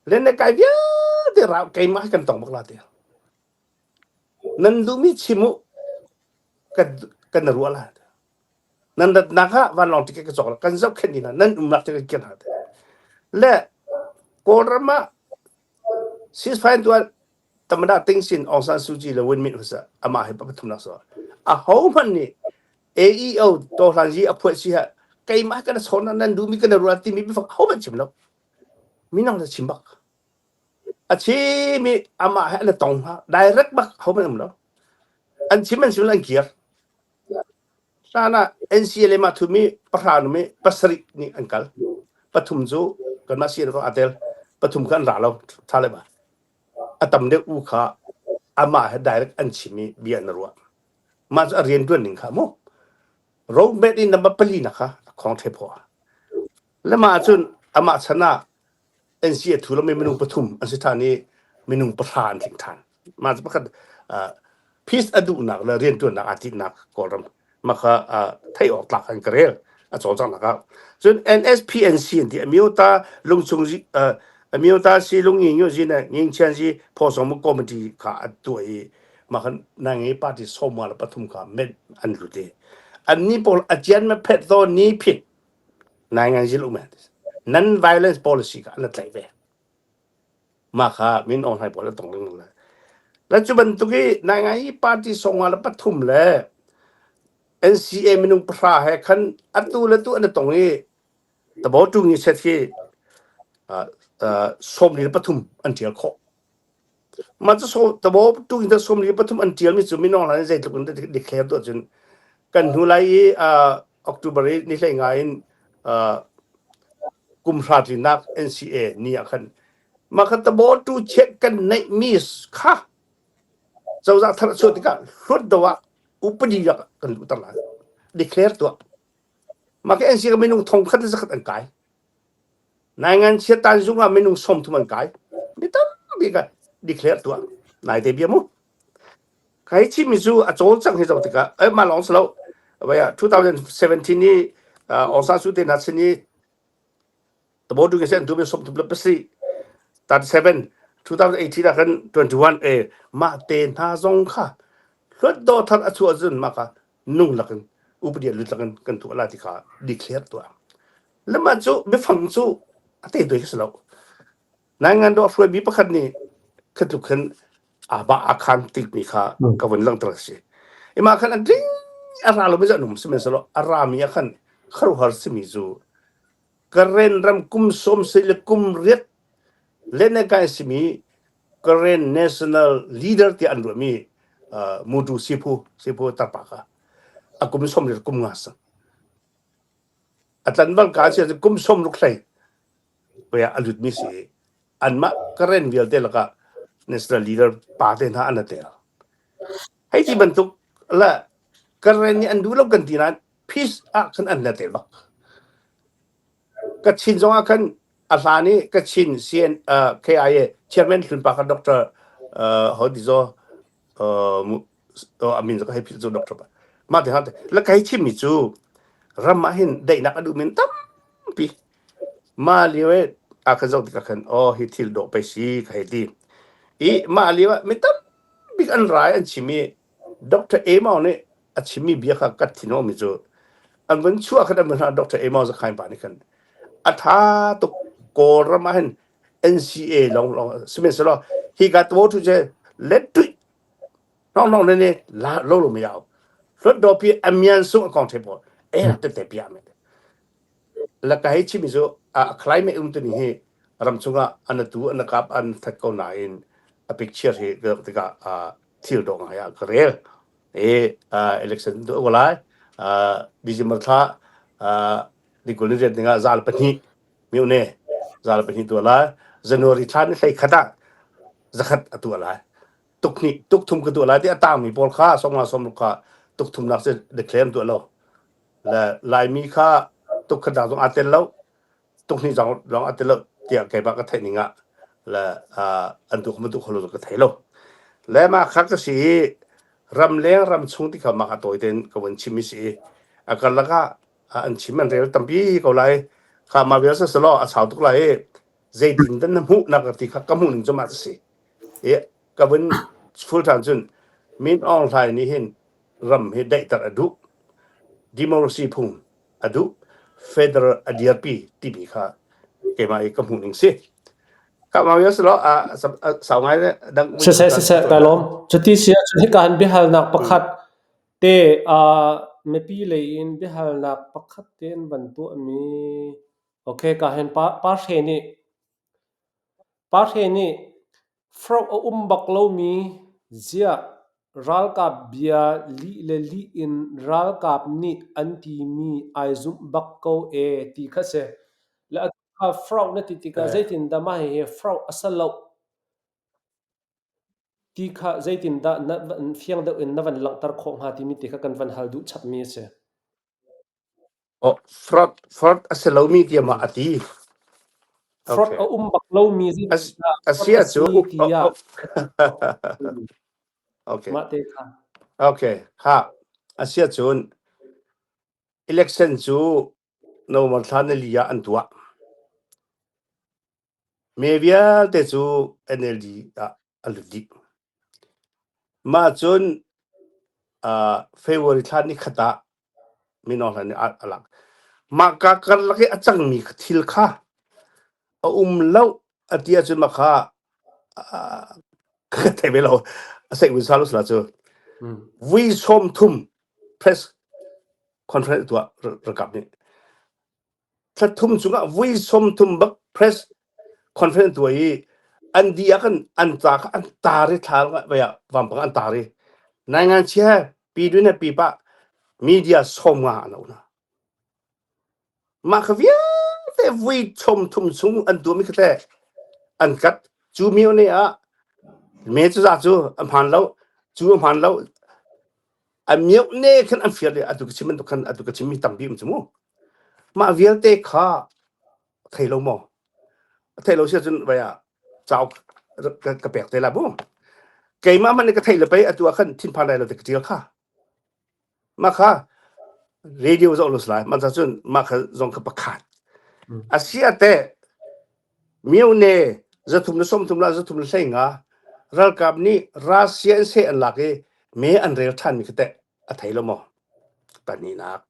Len le kai vialte ra keimah kan tong bak la ti. Nan duhmi chim u kan kan ruah la. Nan ratnak ah vanlawng ticket ka cawk la kan zohkhenh dih hna nan umnak ticket kan hna le Kawlram ah ceasefire tuah Tamada Ting Sin Aung San Suu Kyi le Win Myint Husa amah hi pathum nak so a ho hmanh nih AEO Tohlan yi a phuah si ha keimah kan chawn nan duhmi kan ruah timi biafak ho hmanh chim lo minang le chim bak a chim i amah he an tong hna direct bak ho hmanh um lo an chim an chim an kir Hlan ah NCLA mah thumi pahra numi pasarih nih an kal. Pathum cu kanmah CNF aa tel. Pathum kha an ra lo. Tha le ba. A tam deuh u kha amah he direct an chim i bia an ruah. Mah cu a rian tuan ning kha mu. Roadmap in number pali na kha a khong the phaw. Le mah cun amah chan ah NCA thu lomi minung pathum an si ṭhan i minung pahra an tling ṭhan. Mah cu pakhat peace a duhnak le rianṭuannak aa tinhnak Kawlram mah kha theih awk tlak an ka rel a cawlcanghnak ah. Cun NSPNC an ti Amyota lungchung Amyota si lungi nyu zi ne Ngingchian zi Phosong committee kha an tuah i mah khan nangi party sawmwa le pathum kha met an lut i anni pawl a cian ma phet to ni phit Nainganzil um non violence policy kha an tlaih ve. Mah kha Min Aung Hlaing pawl an tong lengmang lai. Le cu bantuk i naingai party sawmnga le pathum le NCA minung pahra he khan atu le tu an i tong i tabo tung i set hi 43 an ṭial khawh. Mah cu tabo tung in 43 an ṭialmi cu Min Aung Hlaing zeitluk in declare tuah cun kan hnu lai i October i ni hlei nga in kum hra tlinak NCA ni ah khan mah kha tabo tu check kan neihmi kha cozah thar chuah tikah hlut do ah upadi rak kan luhter lai declare tuah mah ka NCA ka minung thong khat le zakhat an kai Naingan chiatan zung ah minung 30 an kai mi tampi ka declare tuah nai te bia mu Kai chimmi cu a cawlcangh hi zoh tikah eh mah lawng si lo vai ah 2017 i Aung San Suu te hna sin i Tabodu ke sen tu 37 37 2018 ah khan 21 e mah te hna zong kha hluat do thar a chuah cun mah kha nung lakin upadi lut lakin kan tuah la ti kha declare tuah. Lama cu biafang cu a te doi ka si lo. Nai ngan do hruaimi pakhat nih khatluk khan aba akhan tikmi kha ka vun langhter a si. Ima khan an ding a ra lo mi an um sihmanhsehlaw a rami ah khan kharuhar simi cu Karen ram kum som si le kum riat lenekai simi Karen national leader tiah an ruahmi Mutu Siphu Siphu tarpa kha a kum som le kum nga sang. A tlanval ka si kum som ruk hlei paya a lutmi si anmah Karen vialte lakah national leader pa te hna an tel. Hei ti bantuk la Karen nih an duh lo kan ti nain peace ah khan an la tel bak. Kachin zong ah khan a hlan i Kachin CN uh, KIA chairman hlun pa kha Dr. Uh, ho ti zo uh, a min ka hei philh cu Dr. pa. Mah te ha te la kai chimmi cu ram ah hin daihnak a duh min tampi mah lio i a ka zoh tikah khan aw hi thil dawh pei si ka hei ti. I mah lio ah mi tambik an rai an chim i Dr. Amau nih a chimmi bia kha ka thin mi cu an vun chuah khan an vun hna Dr. Amau Zakhain pa nih khan a tha tuk Kawlram ah hin NCA long long sihmanhsehlaw hi ka tuo thu che let tuih nong nong ne ne la lo lo mi yao hlut do pi amian sung a kong the po e te te pia me la ka hei chimi cu a climate um tu ni hi ram chungah an tu an kap an that ko nain a picture hi tikah thil dawh ngai ah ka rel i election tuah ko lai December thla ni kul ni riat ding ah zal pahnih mio ne zal pahnih tuah lai January thla ni hlei khat ah zakhat a tuah lai tuk hnih tuk thum ka tuah lai ti a tangmi pawl kha sawmnga sawmruk kha tuk thumnak cu declare tuah lo le Laimi kha tuk khat zong aa tel lo tuk hnih zong lawng a ti lo tiah keimah ka theih ning ah le an tu kha tu kho lo ka thei lo le mah kha ka si i ramleng ram chung ti kha mah kha tawi tein ka vun chim i si i a karlak ah an chim an rel tampi ko lai kha mah vial selaw a sau tuk lai i zeitin dan na hmuh nak ti kha ka hmuh ning cu mah si i ka vun full time cun Min Aung Hlaing nih hin ram hi daihter a duh democracy phung a duh federal a dirpi timi kha keimah i ka hmuh ning si ka mau ya selo a sau ngai le dang Siseh siseh kai lawm cuti si ahcun hika han biahalnak pakhat te a mipi lei in biahalnak pakhat te an van tuahmi okay ka hen pa pa hre nih Pa Hre nih fraud a um bak lomi ziah ralkap bia lih le lih in ralkap nih an timi ai zumh bak ko ee ti kha si. Le atu kha fraud na ti tikah zeitindah mah hihi fraud a si lo ti kha zeitindah na fiang deuh in na van langhter khawh hnga timi ti kha kan van hal duh chapmi a si. Oh, fraud fraud a si lomi tiah mah a ti. Fraud Okay. a um bak lomi As zeitindah a fraud si a ahcun si tiah oh, okay. mah te kha. Okay. Ha. A si ahcun election cu November thla ni li ah an tuah. Me vialte cu NLD ah a lut dih. Mah cun uh, February thla ni khat ah Mino hlan nih a lak. Mah ka karlak i a cangmi thil kha a um lo a ti ahcun mah kha ka thei ve lo. A seih vun sa lo sila cu. Vui sawm thum press conference tuah ralkap nih. Thla thum chungah vui sawm thum bak press conference tuah i an di ah khan an ca kha an tar i thla vai ah vampang an tar i nai ngan chia pi dun he pi pa media som nga an hna. Mah kha vialte vui chom thum chung an tuahmi kha teh an kat cu mi ne ah me cu za cu a hmaan lo cu a hmaan lo a mioh ne khan an fir le atu ka chim bantuk khan atu ka chimmi tampi um cu mu mah vialte kha thei lo maw thei lo si ahcun vai ah cauk ka pek te la bu keimah man ka thei le pei atu ah khan thinphan lai lo te ka tial kha mah kha radio zoh lo lai man cun mah kha zong kha pakhat asia te myone zathum le sawmthum la zathum le hlei nga ralkap nih Russia in se an lak i me an rel than mi kha te a thei lo maw pahnihnak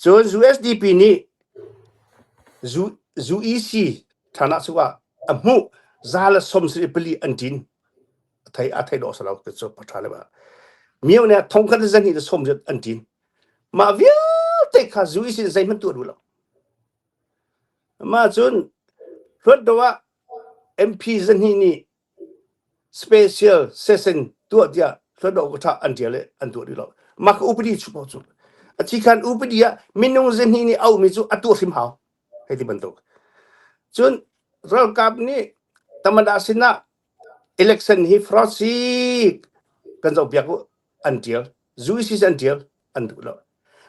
cun USDP nih. Zu UEC ṭhan ah cu ah a hmuh 174 an ṭin. A thei a thei dawh salo cu paṭha le ba. Mio ne thongkhat le zahnih le sawm zat an ṭin. Mah vialte kha UEC zeihmanh tuah duh lo. Mah cun hluat do ah MP zahnih nih special session tuah tiah hluat do ka an ṭial i an tuah dih lo. Mah ka upadi chu ko cu. A thi khan upadi ah minung zahnih nih auhmi cu a tuah hrim hau. Hei ti bantuk. Cun ralkap nih tamada sinah election hi fraud si kan zoh piak u an ṭial. UEC an ṭial an duh lo.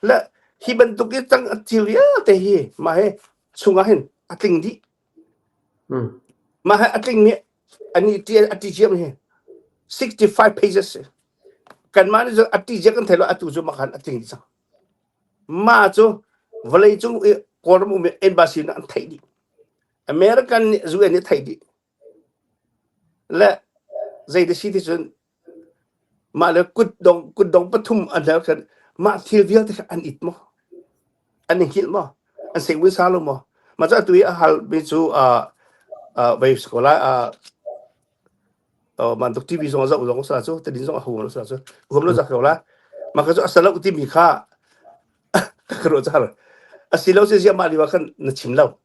Le hi bantuk i cang a thil vialte hi mah hi chungah hin a tling dih. Mah hi a tling mi ani ṭial a ṭi ciam hi 65 pages si. Kanmah nih cun a ṭi cia kan thei lo atu cu mah khan a tling dih cang. Mah cu vawleicung i Kawlram um i embassy nih an theih dih. American nih UN nih theih dih. Le zei ti si ti cun mah le kutdong kutdong pathum an hel khan mah thil vialte kha an it maw? An i hngilh maw? An sehwin sa lo maw? Mah cu atu i a hal mi cu uh, uh, vei si ko lai uh, uh, bantuk TV zong a zoh zong sa cu tadin zong a hu lo sa cu huam lo zak ko la mah kha cu a salo timi kha ka ruah char a si lo si zia mah liwa khan na chim lo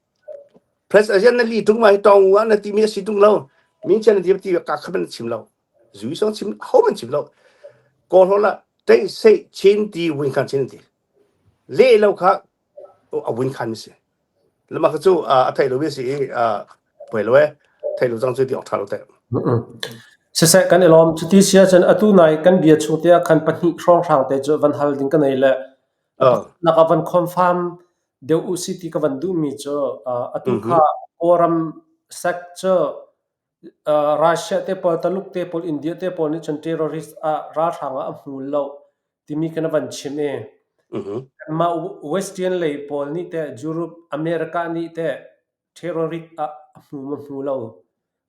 press asian na li tung ma hi tong wa na timi a si tung lo min chen na ti ti ka kha na chim lo zui song chim ho man chim lo ko ho la tei sei chin ti win khan chin ti le lo kha a win khan mi si Lama kha cu a theih lomi a si i poi lo e theih lo cang cu ti awk ṭha lo teh. Siseh kan i lawm. Cuti si ahcun atu nai kan bia chung te ah khan pahnih hrawnghrang te cu van hal ding ka nei le nak ah van confirm deuh u si ti ka van duhmi cu atu kha Kawlram sec cu Russia te pawl, Taluk te pawl, India te pawl nih cun terrorist ah ralhrang ah a hmul lo timi kha na van chim i kanmah Western lei pawl nih teh Europe, America nih teh terrorist ah a hmu maw hmu lo.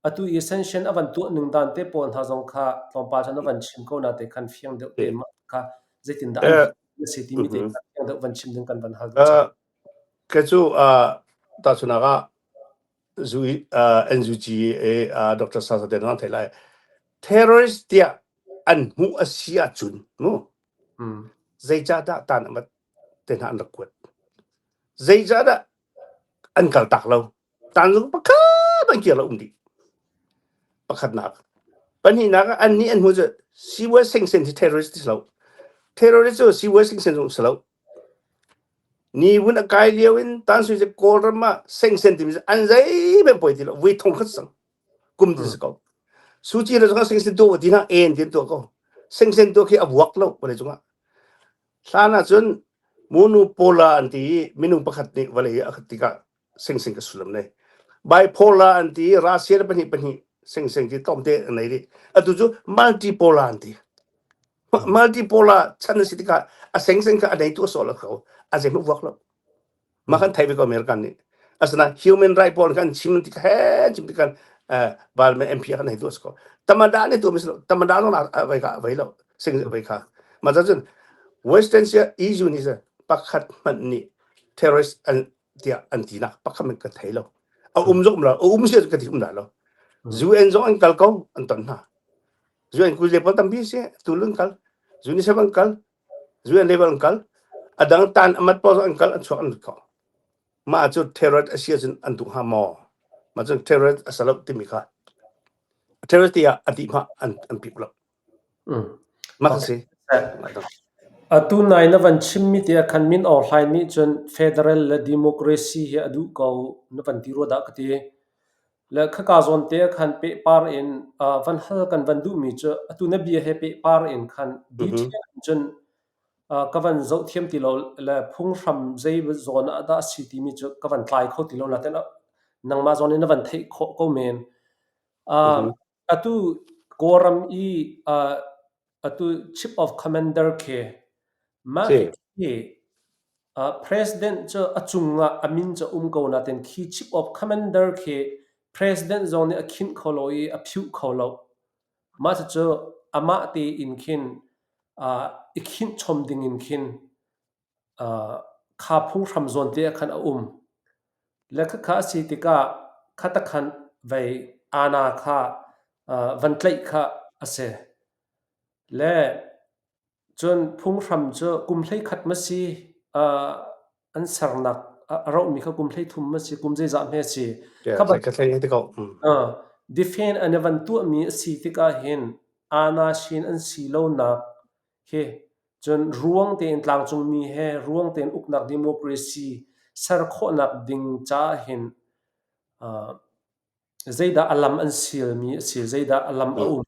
Atu i sanction a van tuah ning dan te pawl hna zong kha tlawmpal cun a van chim ko na te khan fiang deuh te mah kha zeitindah an na si timi te kha fiang deuh van chim ding kan van hal duh cang. Ka cu tahchunak ah NUG Dr. Sa Sa te nan thei lai. Terrorist tiah an hmuh a si ahcun mu zeicahdah tan amat te hna an rak kuat zeicahdah an kal tak lo tan zong pakhat an kir lo um dih pakhatnak pahnihnak ah an nih an hmu cu Siwa Sing Sen hi terrorist ti lo terrorist cu Siwa Sing Sen zong si lo ni vun a kai lio in tan sui Kawlram ah Seng Sen timi an zei ben poi ti lo vui thong khat sang kum ti si ko Suci le zong seng sen tu ti na en tin tu ko seng sen tu khi a vuak lo vawlei cungah hlan ah cun munu pola an ti i minung pakhat nih vawlei a khat tikah seng seng ka sullam nei bipolar an ti i Russia le pahnih pahnih seng seng ti tlawmte an nei dih atu cu multipolar an ti multipolar chan a si tikah a seng seng kha a nei tu a sawh lo ko a zei hmanh vuak lo Mah kan theih ve ko American nih. Asinain human right pawl kan chim tik he chim tik kan parliament MP kan hei tu ko. Tamada nih tu mi tamada zong vai ka vai lo sing vai kha. Ma cun Western sia EU nih sa pakhat hmanh nih terrorist an tiah an ti nak pakhat hmanh ka thei lo. A um zong um lo, a um sia ka ti um da lo. UN zong an kal ko an ton hna. UN kul le pawl tampi si tulun kal. UNICEF an kal. UN level an kal a dang tan amat pawl an kal an chuak an lut kho mah cu terrorist a si ahcun an duh hnga maw mah cu terrorist a salo timi kha terrorist tiah a ti hma an an pip lo mah si Atu nai na van chimmi te ah khan Min Aung Hlaing nih cun federal le democracy hi a duh ko na van ti rua dah ka ti. Le khaka zawn te ah khan pehpar in van hal kan van duhmi cu atu na bia he pehpar in khan detail in cun ka van zoh thiam ti lo le phunghram zei zawn ah dah a si timi cu ka van tlai kho ti lo nain nangmah zawn in na van theih khawh ko men. Atu Kawlram i atu Chief of Commander khi mah khi President cu a cungah a min cu a um ko nain khi Chief of Commander khi President zong nih a khinh kho lo i a phiuh kho lo. Mah cucu amah tein khin i khinh chom dingin khin kha phunghram zawn te ah khan a um. Le khakha a si tikah khatakhan vei ana kha van tlaih kha a si. Le cun phunghram cu kum 11 ma si an sernak a rohmi kha kum 13 ma si kum zeizah hme si. Kha ban ti ko. Defend an i van tuahmi a si tikah hin ana shin an si lonak hi cun ruang tein tlangcungmi he ruang tein uknak democracy ser khawhnak ding caah hin Zeidah a lam an sialmi a si? Zeidah a lam a um?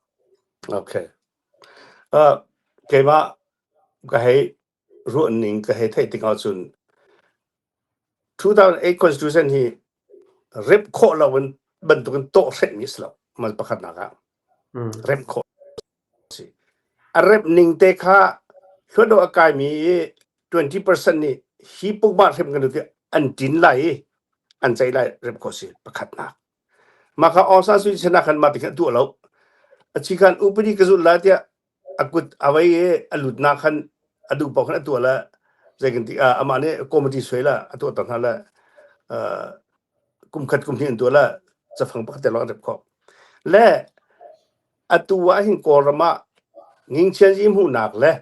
Okay. Uh, keimah ka hei ruahning ka hei theih tikah cun 2008 Constitution hi rep khawh lo in bantukin tawh hrehmi a si lo. Mal pakhatnak ah rep khawh si. A rep ning te kha hluatdaw a kaimi i 20% nih hi pukmah hrim kan ti an tin lai i an ceih lai rep khawh si pakhatnak. Mah kha Aung San Suu Kyi chan ah khan mah ti khan a tuah lo. A chi khan upadi ka zulh lai tiah a kut a vei i a lutnak khan a duh paoh khan a tuah le zei kan ti ah amah nih committee suai la a tuah ter hna le kum khat kum hnih an tuah le cafang pakhat te lawng an rep khawh. Le Atu ah hin Kawlram ah ngingchianzi hmuhnak le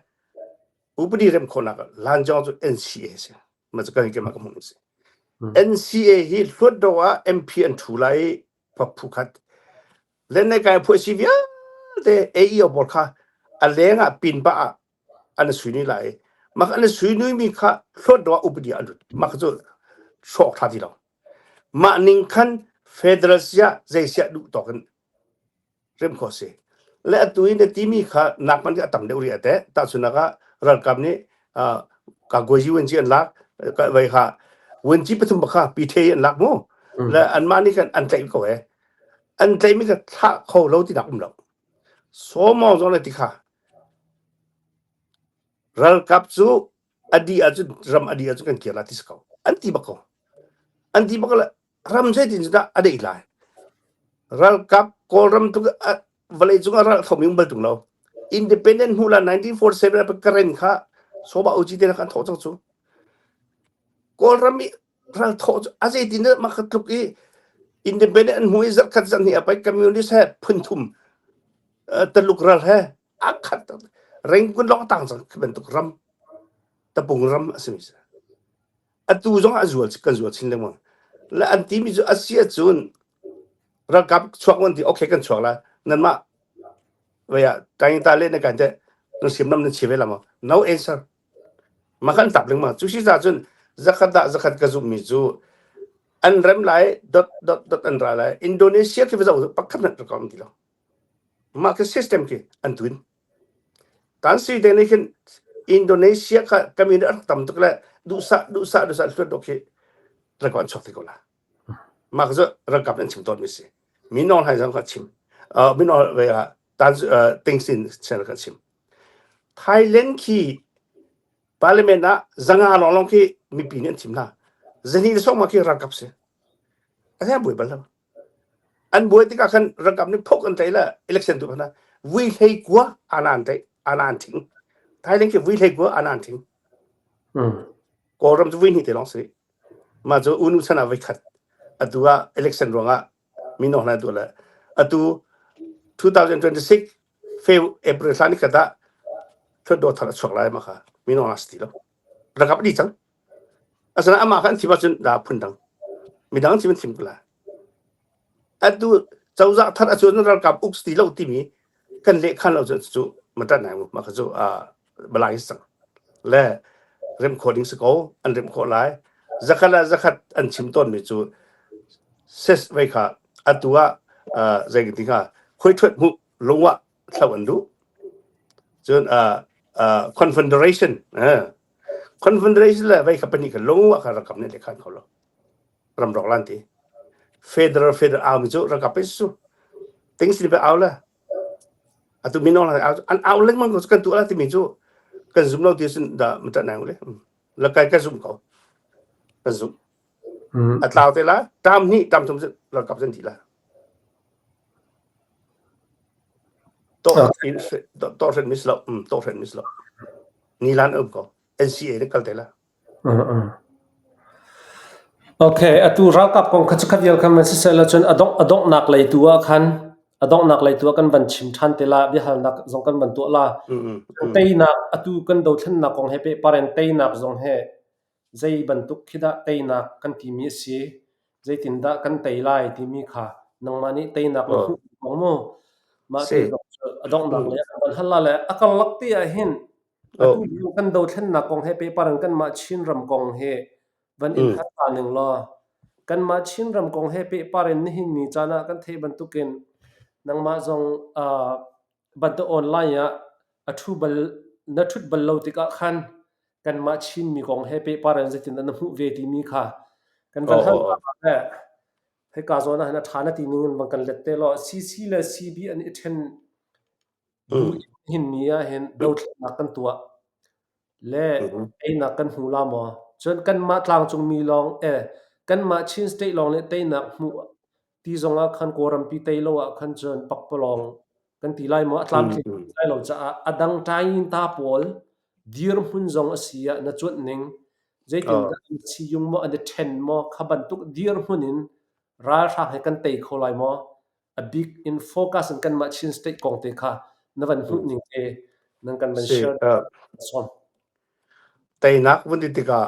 upadi rem khawhnak lanjong cu NCA si. Ma cu kan keimah ka hmuh si. NCA hi hluatdaw ah MP an thu lai i phu khat. Len nei kai phuai si vialte AEO pawl kha a leng ah pin ba ah an sui ni lai. Mak an sui nui mi kha hluatdaw ah upadi an lut. Mak cu hrawk tha ti lo. Mah ning khan federal sia zei sia duh tawk in rem khawh si. Le atu i na timi kha nak man a tam deuh rih ate. Tahchunhnak ah ralkap nih ka goji wenci an lak vai kha wenci pathum kha pite an lak mu. Le anmah nih khan an tlaih ko e. An tlaihmi kha thlah kho lo ti nak um lo. Sawmawng zong le ti kha ralkap cu a dih ahcun ram a dih ahcun kan kir la ti si ko. An ti bak ko. An ti bak le ram zeitin cu dah a deih lai ralkap kawlram tluk vawlei cung ah ral thomi um bal tung lo independent hnu la 1947 ah karen kha soba uji te kan thawh cang cu kawlram i ral thawh cu a zeitin dah mah kha tluk i independent an hmu i zarkhat zarhnih a pai communist he phun thum taluk ral he a khat rengkun lawng tang cang khi bantuk ram tapung ram a simi si Atu zong ah zual kan zual chin lengmang. Le an timi cu a si ahcun ralkap chuak an ti okay kan chuak la nanmah vaya tangita le na kan te nan siamnam nan chi ve la maw no answer ma kan tap lengmang cu si ca cun zakhat dah zakhat ka zumh mi cu an rem lai dot dot dot an ra lai Indonesia khi va pakhat hmanh rak um ti lo mah khi system khi an tuin Kan si te nih khin Indonesia kha ka min a rak tam tuk le duhsah duhsah duhsah hluat dawk khi rak an chuak te ko la. Mah cu ralkap an chim tawn mi si. Minor hai zong kha chim. Uh, minor ve ah tan uh, tingsin chen kan chim. Thailand khi parliament ah zanga long long khi mipi nih an thim hna. Zani le song ma khi ralkap si. A buai bal lo. An buai tikah khan ralkap nih phok an tlaih le election tu hna vui hlei kua ana an tlaih ana an thing. Thailand khi vui hlei kua ana an thing. Kawlram cu vui hnih te lawng si. Mah cu unu chan ah voi khat. Atu ah election ruangah mino hna tu le atu 2026 Feb April thla ni khat ah thluatdaw thar a chuak lai ma kha mino hna si ti lo. Ralkap a dih cang. Asinain amah kha an thim ahcun dah phundang. Midang an thim an thim ko lai. Atu cozah thar a cun ralkap uk ti lo timi kan lehkhan lo cun cu matan nai mu mah kha cu balai sang le rem khawh ding si ko an rem khawh lai zakhat le zakhat an chim tawn mi cu ses vei kha atu ah zei ti kha khoi thuat mu lungwa thlo an duh cun confederation Confederation le vei kha pahnih kha lung ah kha ralkap nih lekhan kho lo. Ram rawk lan ti. Federal federal au mi cu ralkap pe su. Ting sin pe au le. Atu mino la au an au lengmang ko kan tu la timi cu kan zum lo ti sin da mata nang le. La kai ka zum ko. Kan zum. A tlau te la tam ni tam thum ralkap zan ti la. To in to hren mis lo to hren mis lo. Nilan um ko. NCA le kal te la. Okay, atu ralkap kong kha cu kha vial khan van siseh law cun a dongh a donghnak lei tu ah khan a donghnak lei tu ah kan van chim ṭhan te la, biahalnak zong kan van tuah la. Mm, mm, mm. Teinak atu kan dothlennak kong he pehpar in teinak zong he zei bantuk khi dah teinak kan timi a si, zeitindah kan tei lai timi kha nangmah nih teinak na Oh, hmuh kong mu. Mah ti si. zong cu a donghnak Mm. lei ah kan van hal la le a karlak te ah hin atu Oh. lio kan dothlennak kong he pehpar in kanmah Chinram kong he van in Mm. hal ta ning law kanmah Chinram kong he pehpar in nihin ni caan ah kan theih bantukin nangmah zong uh, bantuk online ah a ṭhu bal na ṭhut bal lo tikah khan kanmah Chinmi kong he pehpar in zeitindah na hmuh ve timi kha kan Oh, van hal oh, ta oh. le hika zawn ah hin a ṭha na ti ning in van kan let te law CC le CB an i ṭhen bu Mm. hin ni ah hin dothlennak kan tuah le Mhm. teinak kan hmu la maw? Cun kanmah tlangcungmi lawng eh kanmah Chin state lawng nih teinak hmuh ti zong ah khan Kawlrampi tei lo ah khan cun pakpalawng kan ti lai maw? A Mm, tlamtling mm. lai lo caah a dang ṭain-ta pawl dirhmun zong a si ah na cuanh ning Oh. zeitindah an siyung maw an i ṭhen maw kha bantuk dirhmun in ralhrang he kan tei kho lai maw? A bik in focus in kanmah Chin state kong te kha na van hmuh Mm. ning te nan kan van Si. share Uh, sawm. teinak vun ti tikah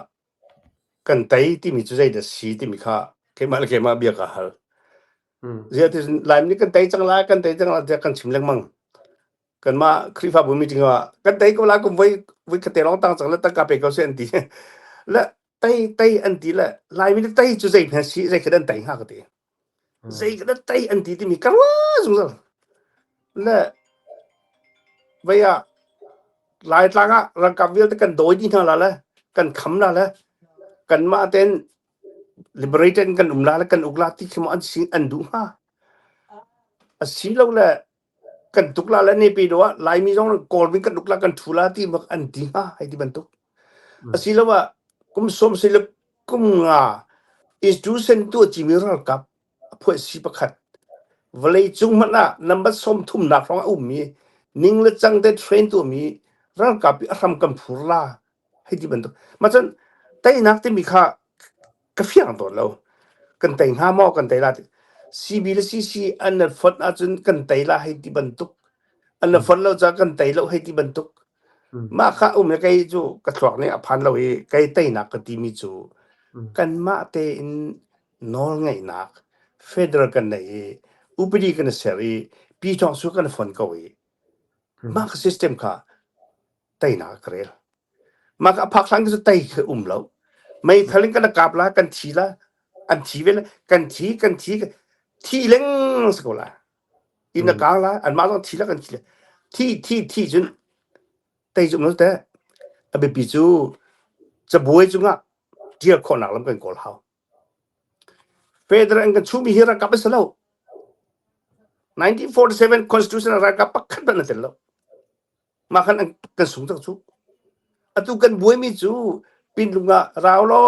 kan tei timi cu zeidah si timi kha keimah le keimah bia ka hal. Mm. Ziah ti Laimi nih kan tei cang lai, kan tei cang lai tiah kan chim lengmang. Kanmah Khrihfabu meeting ah kan tei ko lai kum voi voi khat te lawng tang cang le tangka pe ko seh an ti. Le tei tei an ti le Laimi nih tei cu zei hme si zei khi an tei hnga ka ti. Zei ka tei an ti timi ka ruah zungzal. Le vei ah Laitlang ah ralkap vialte kan dawi dih hna la le kan kham la le kanmah tein liberated in kan um la le kan uk la ti khi maw an si an duh hnga. A si lo le kan tuk la le nepi do ah Laimi zong Kawlmi kan uk la kan thu la ti bak an ti hnga hei ti bantuk. A si lo ah kum sawm si le kum nga institution tu cimi ralkap a phuah si pakhat vawlei cung hmanh ah number 30 nak hrawng a ummi ning le cang te train tuahmi ralkap i a hram kan phur la hei ti bantuk ma cun teinak timi kha ka fiang tawn lo kan tei hnga maw kan tei la ti CB le CC an na fonh ahcun kan tei la hei ti bantuk an na fonh lo caah kan tei lo hei ti bantuk mah kha um le kei cu ka thluak nih a phan lo i kei teinak ka timi cu kanmah tein nawlngeihnak federal kan nei i upadi kan ser i pi thawng su kan fon ko i mah ka system kha teinak ka rel mah ka phak hlan cu tei kha um lo meithal in kan kap la kan thi la an thi ve la kan thi kan thi thi leng si ko la in na kang la an mah zong thi la kan thi la thi thi thi cun tei zum lo te a biapi cu cabuai cungah dir khawhnak lam kan kawl hau Federal an kan chumi hi ralkap a si lo. 1947 Constitution ralkap pakhat hmanh a tel lo. Mah khan kan sung tak cu. Atu kan buaimi cu pinlung ah rau lo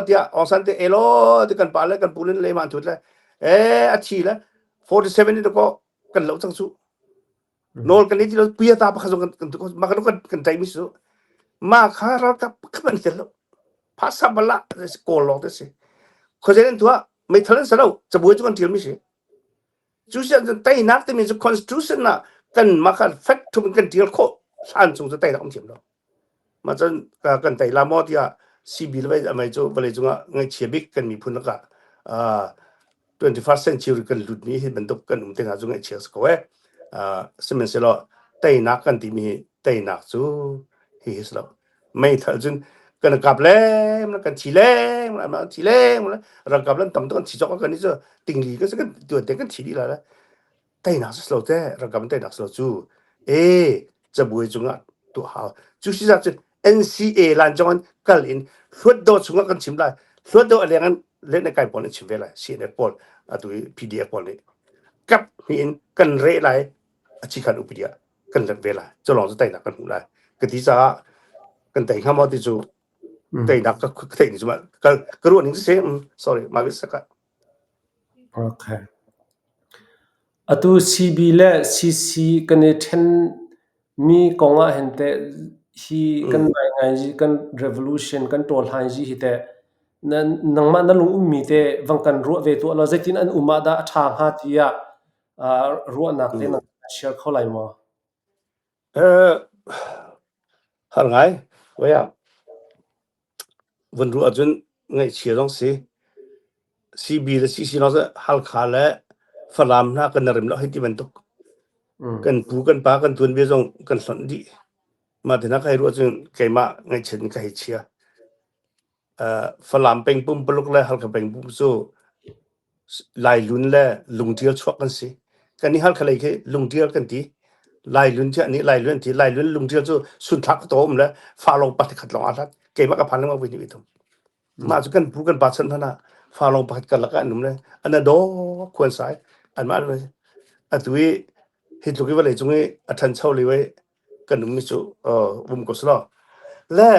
tiah Aung San te elo ti kan pa le kan pu le le ma thut le e a thi le 47 ni ko kan lo cang cu. Nawl kan i ti lo puia ta pakhat zong kan kan mah kan kan tai mi su. Ma kha ralkap pakhat hmanh tel lo. Phasa bala kawl lawng te si. Khuazei an tuah meithal an si lo cabuai cu kan ṭial mi si. Cu si ahcun teinak timi cu constitution ah kan mah kha fek ṭhum in kan ṭial khawh hlan chung cu teinak um thiam lo. Mah cun kan tei la maw tiah CB le amei cu vawlei cungah ngaihchia bik kan miphun lakah uh, 21st century kan lutmi hi bantuk kan um te hna cu ngaihchia si ko eh. Uh, sihmanhsehlaw teinak kan timi hi teinak cu hi hi si lo. Meithal cun kan kap lem kan thi lem kan thi lem ralkap lan tam tuk kan thi cawk kan ni cu tingli kan kan tuan te kan thi dih la teinak si lo te ralkap teinak si lo cu e cabuai cungah tuah hau cu si cun NCA lan zong in kal in hluatdaw chungah kan chim lai hluatdaw a leng in len kai pawl an chim ve lai CNF pawl atu i PDF pawl nih kap hnih in kan reh lai a chi khan upadi ah kan let ve lai cu lawng cu teinak kan hmuh lai ka ti caah kan tei hnga maw ti cu teinak ka theih ni cu ka ka ruah ning si sorry ma bi saka Okay. Atu CB le CC kan i ṭhen mi kong ah hin teh hi kan ngai ngai kan revolution kan ṭawl hlan ji hi teh. Na, nangmah na lung ummi te vang kan ruah ve tuah law zeitin an um ah dah a ṭha hnga tiah uh, ruahnak te na share kho lai maw? Eh, har ngai. Waya vun ruah ahcun ngaihchia zong si. CB le CC lawng cu Halkha le Falam hna kan rim lo hei ti bantuk. Kan pu kan pa kan tuanbia zong kan hlonh dih. Mah ti hna ka hei ruah cun keimah ngaihchiat in ka hei chia. Uh, Falam peng pumpaluk le Halkha peng pum cu Lailun le lungṭial chuak kan si. Kan nih Halkha lei khi lungṭial kan ti. Lailun cu nih Lailun an ti. Lailun lungṭial cu sunthlak ka to um le fa lawng pakhat khat lawng aa hlat. Keimah ka phan lengmang voi hnih thum. Mah cu kan pu kan pa chan hmanh ah fa lawng pakhat karlak ah an um le an a daw khuan sai anmah atu i hi tluk i vawlei cung i a ṭhancho lio i kan um mi cu um ko selaw le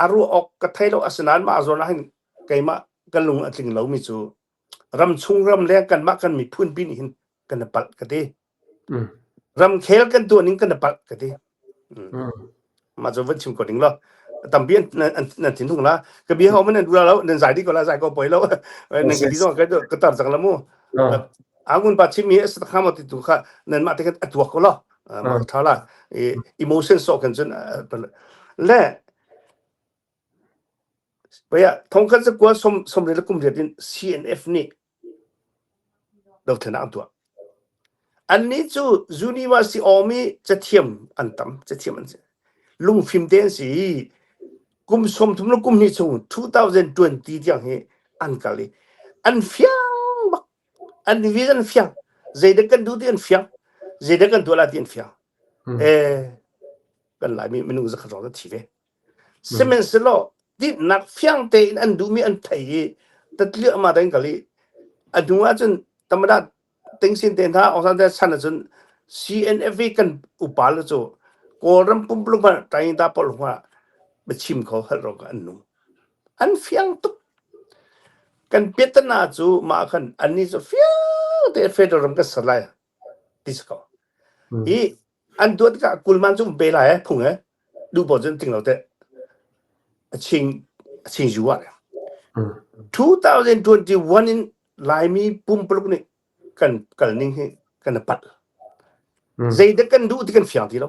a ruah awk ka thei lo asinain mah zawn ah hin keimah ka lung a tling lomi cu ramchung ramleng kanmah kan miphun pi nih hin kan i palh ka ti. Ramkhel kan tuah ning kan i palh ka ti. Mah cu van chim ko ding lo. Tampi nan thin hung la. Ka bia ho man nan dula lo nan zai di ko la zai ko poi lo. Nan ka di zong ka ka tar cang la mu. Angun pa chim mi a sa kham ti tu kha nan mah te khan a tuak ko lo. Ma tha la. Emotion so kan cun le Thongkhat zakua sawmriat le kumriat in CNF nih dothlennak an tuah. Annih cu university awmi cathiam an tam, cathiam an si. Lungfim te an si i kum 30 le kum hnih chung 2020 tiang hi an kal i an fiang bak. An vision an fiang. Zeidah kan duh ti an fiang. Zeidah kan tuah lai ti an fiang. Eh, kan Laimi minung zakhat zong an thi ve. Sihmanhsehlaw tinhnak fiang tein an duhmi an thei i tatliahmah tein kal i a hnu ahcun Tamada Tingsin te hna Aung San te chan ahcun CNF i kan upa le cu Kawlram pumpuluk hmanh Tainta pawl hmanh biachim kho hal ro an nung. An fiang tuk. Kan piatana cu mah khan annih cu fiang tein federal ram kan ser lai ti si ko. I an tuah tikah kulman cu pe lai eh phung eh duh paoh cun ting lo teh a ching a ching ju ah 2021 in Laimi pumpuluk nih kan kal ning hi kan i pat zeidah kan duh ti kan fiang ti lo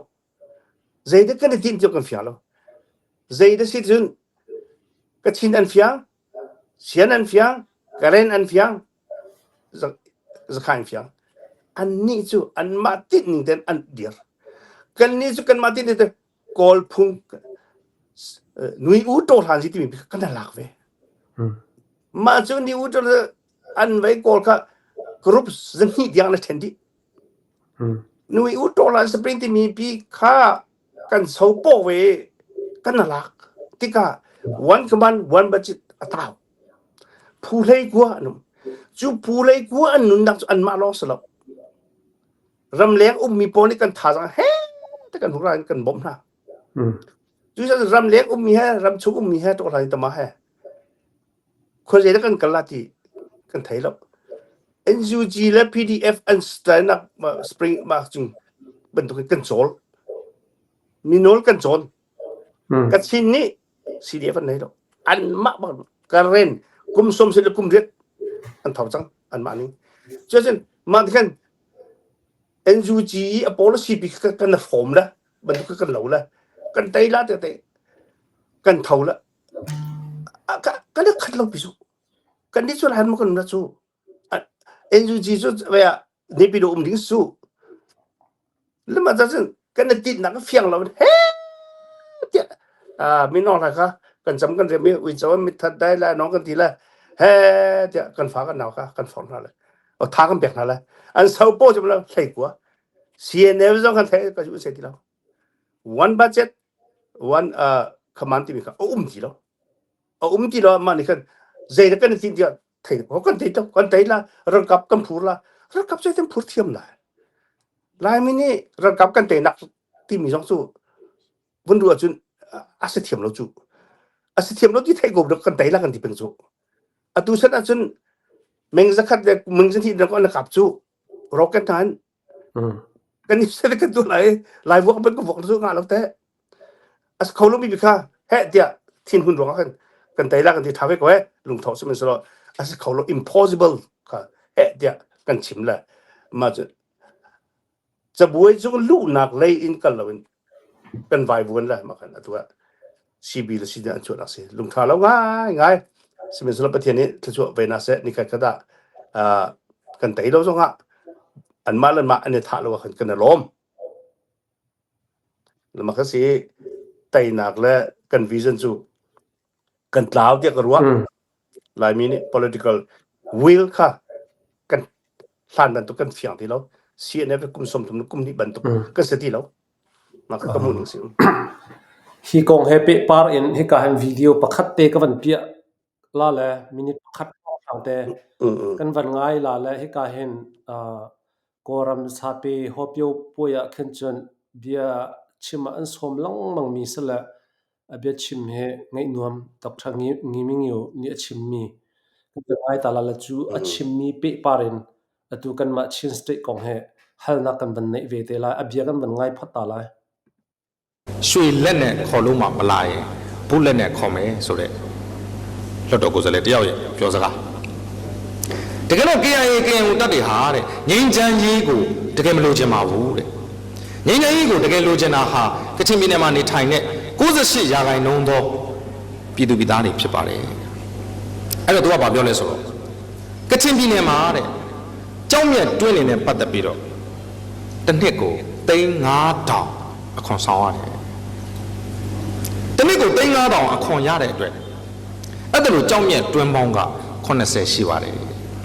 zeidah kan i tinh ti kan fiang lo zeidah si cun Kachin an fiang Sian an fiang Karen an fiang zakhain fiang annih cu anmah tinh ning ten an dir kannih cu kanmah tinh ning ten kawl phung nui u to hlan si timi kan lak ve mah cu ni u to an vei kawl kha group zahnih tiang na then dih nui u to hlan spring timi pi kha kan so po ve kan lak tikah one command one budget a tau Phu hlei kua an um. Cu phu hlei kua an nunnak cu anmah lawng si lo. Ramleng ummi pawl nih kan thazaang he te kan hura in kan bawmh hna. Cucaah ramleng ummi he ramchung ummi he tawhlan tama he khuazei dah kan kal la ti kan thei lo. NUG le PDF an stand up spring ma cung bantukin kan cawl. Minol kan cawn. Kachin nih CDF an nei lo. Anmah bak karen kum som se le kum riat an tho cang anmah ning. Cuacun mah khan NUG i a policy pi kan na form la bantuk kan lo la kan tei la te te kan tho la kan khat lo pi su kan ni chu han mo kan na chu NUG cu Naypyidaw um ding su lama cun kan tinnak a fiang lo he tiah minong hla kha kan cam kan rem i uico mithat dai la nong kan ti la he tiah kan fa kan nau kha kan forh hna le o tha kan pek hna le an so po cu la hlei kua CNF zong kan thei ka ju se ti lo one budget one uh, command timi kha a um ti lo a um ti lo mah nih khan zei dah kan tin tiah thei ko kan thei kan thei la ralkap kan phur la ralkap cu kan phur thiam la Laimi nih ralkap kan teinak timi zong cu vun ruah cun a si thiam lo cu a si thiam lo ti thei ko kan tei la kan ti peng cu atu san ahcun meng zakhat le meng zahnih na an kap cu rocket hna in kan i sel kan tu lai lai vuak ban ka vuak cu nga lo te as kho lo mi kha he tiah thin hun ruang ah khan. Kan tei la kan ti tha ve ko he lungtho sihmanhsehlaw a si kho lo impossible kha heh tiah kan chim le mah cu cabuai cung luhnak lei in kal loin kan vaivuan le mah khan atu ah CB le CD an chuahnak si lungtha lo ngai ngai sihmanhsehlaw Pathian nih thluachuah ve na seh nikhat khat ah kan tei lo zongah anmah le mah an i thah lo ah khan kan i lawm mah kha si teinak le kan vision cu kan tlau tiah ka ruah Laimi nih political will kha kan hlan bantuk kan fiang ti lo CNF kum 30 kum hnih bantuk kan si ti lo mah kha ka hmuh ning si Hi kong he pehpar in hika hin video pakhat te ka van piah la le minute pakhat hrawng te kan van ngai la le hika hin Kawlram sape hawpio puai ah khin cun bia chim ah an sawm lengmang mi si le a biachim hi ngaih nuam Dr. Ngimingio nih a chimmi kan ngai ta la le cu a chimmi pehpar in atu kanmah Chin State kong he halnak kan van neih ve te lai. A bia kan van ngai phot ta lai. ရွှေလက်နဲ့ခေါ်လို့မှမလာရင်ဘူးလက်နဲ့ခေါ်မယ်ဆိုတဲ့လွတ်တော်ကိုယ်စားလှယ်တယောက်ရဲ့ပြောစကားတကယ်တော့ KIA KNO တပ်တွေဟာတဲ့ငိမ့်ချမ်းကြီးကိုတကယ်မလိုချင်ပါဘူးတဲ့ငိမ့်ချမ်းကြီးကိုတကယ်လိုချင်တာဟာကချင်ပြည်နယ်မှာနေထိုင်တဲ့68ရာခိုင်နှုန်းသောပြည်သူပြည်သားတွေဖြစ်ပါတယ်အဲ့တော့သူကဘာပြောလဲဆိုတော့ကချင်ပြည်နယ်မှာတဲ့ကြောက်မြတ်တွင်းနေနဲ့ပတ်သက်ပြီးတော့တစ်နှစ်ကို3,5000အခွန်ဆောင်ရတယ်။တစ်နှစ်ကို3,5000အခွန်ရတဲ့အတွက်အဲ့ဒါလိုကြောက်မြတ်တွင်းပေါင်းက80ရှိပါတယ်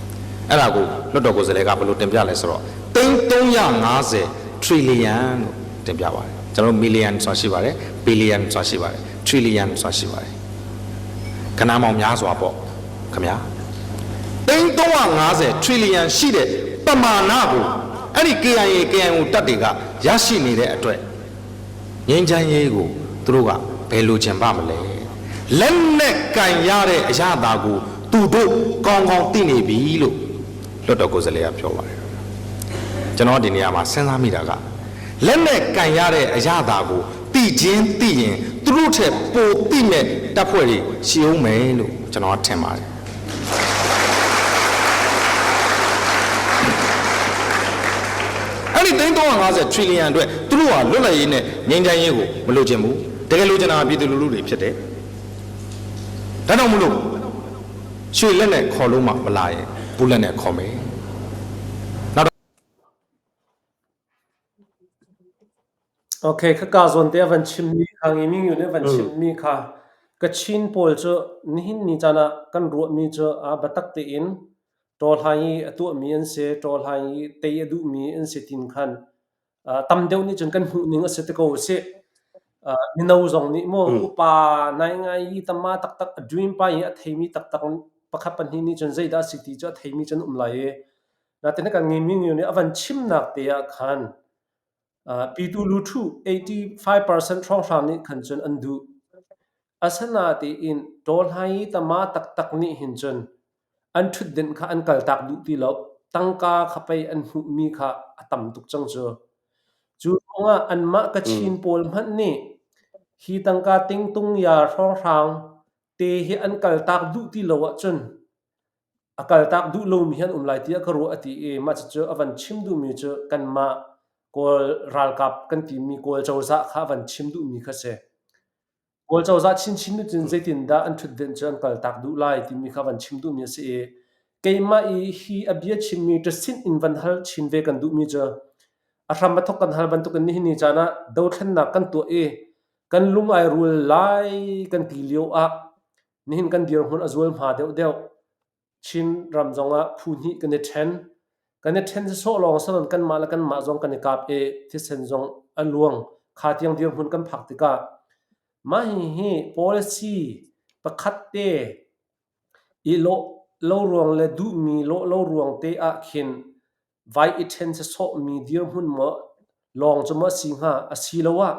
။အဲ့ဒါကိုလွတ်တော်ကိုယ်စားလှယ်ကဘယ်လိုတင်ပြလဲဆိုတော့350 trillion လို့တင်ပြပါတယ်။ကျွန်တော်တို့ million ဆိုတာရှိပါတယ် billion ဆိုတာရှိပါတယ် trillion ဆိုတာရှိပါတယ်။ခဏမောင်များစွာပေါ့ခင်ဗျာ။350 trillion ရှိတဲ့ပမာဏကိုအဲ့ဒီ KIA KIO တပ်တွေကရရှိနေတဲ့အတွက်ငင်းချမ်းရေးကိုသူတို့ကဘယ်လိုချင်ပါမလဲလက်နဲ့ကန်ရတဲ့အရာသာကိုသူတို့ကောင်းကောင်းသိနေပြီလို့လွတ်တော်ကိုယ်စားလှယ်ကပြောပါတယ်ကျွန်တော်ဒီနေရာမှာစဉ်းစားမိတာကလက်နဲ့ကန်ရတဲ့အရာသာကိုသိချင်းသိရင်သူတို့ထက်ပိုသိမဲ့တပ်ဖွဲ့တွေရှိအောင်မယ်လို့ကျွန်တော်ထင်ပါတယ် အဲ့ဒီ350 trillion အတွက်သူတို့ဟာလွတ်လပ်ရေးနဲ့ငြိမ်းချမ်းရေးကိုမလိုချင်ဘူးတကယ်လိုချင်တာပြည်သူလူထုတွေဖြစ်တယ်ဒါကြောင့်မလို့ရွှေလက်နဲ့ခေါ်လို့မှမလာရင်ဘူးလက်နဲ့ခေါ်မယ်နောက် Okay, khaka zawn te a van chimmi kha ngiming yu nih a van chimmi kha Kachin pawl cu nihin ni caan ah kan ruahmi cu a biatak tein ṭawlhai i a tuahmi an si, ṭawlhai i tei a duhmi an si tin khan tam deuh nih cun kan hmuh ning a si te ko a si. Mino zong nih maw upa nai ngai i tama taktak a dream pa i a theimi taktak pakhat pahnih nih cun zeidah a si ti cu a theimi cu an um lai i natin kan ngiming yu nih a van chimnak te ah khan Pitu luthu 85% hrawnghrang nih khan cun an duh. Asinain ṭawlhai tama taktak nih hin cun an ṭhutdenh kha an kaltak duh ti lo. Tangka kha pei an hmuhmi kha a tam tuk cang cu. Cu ruangah anmah Kachin pawl hmanh nih hi tangka tingtung ya hrawnghrang te hi an kaltak duh ti lo ahcun a kaltak duh lomi hi an um lai tiah ka ruah a ti i mah cucu a van chim duhmi cu kanmah Kawl ralkap kan timi Kawl cozah kha a van chim duhmi kha si. Kawl cozah chinchin nih cun zeitindah an ṭhutdenh cu an kaltak duh lai timi kha van chim duhmi a si i keimah i hi a bia chimmi ṭasinh in van hal chin ve kan duhmi cu a hram a thok kan hal bantukin nihin ni caan ah dothlennak kan tuah i kan lung ai rual lai kan ti lio ah Nihin kan dirhmun a zualhma deuhdeuh. Chin ram zongah phu hnih kan i ṭhen. Kan i ṭhen sawsawh lawng si loin kanmah le kanmah zong kan i kap i thisen zong a luang. Kha tiang dirhmun kan phak tikah mah hihi policy pakhat te i lawh lo ruang le duhmi lawh lo ruang te ah khin vai i ṭhen sawsawhmi dirhmun maw lawng cu maw a si hnga? Asiloah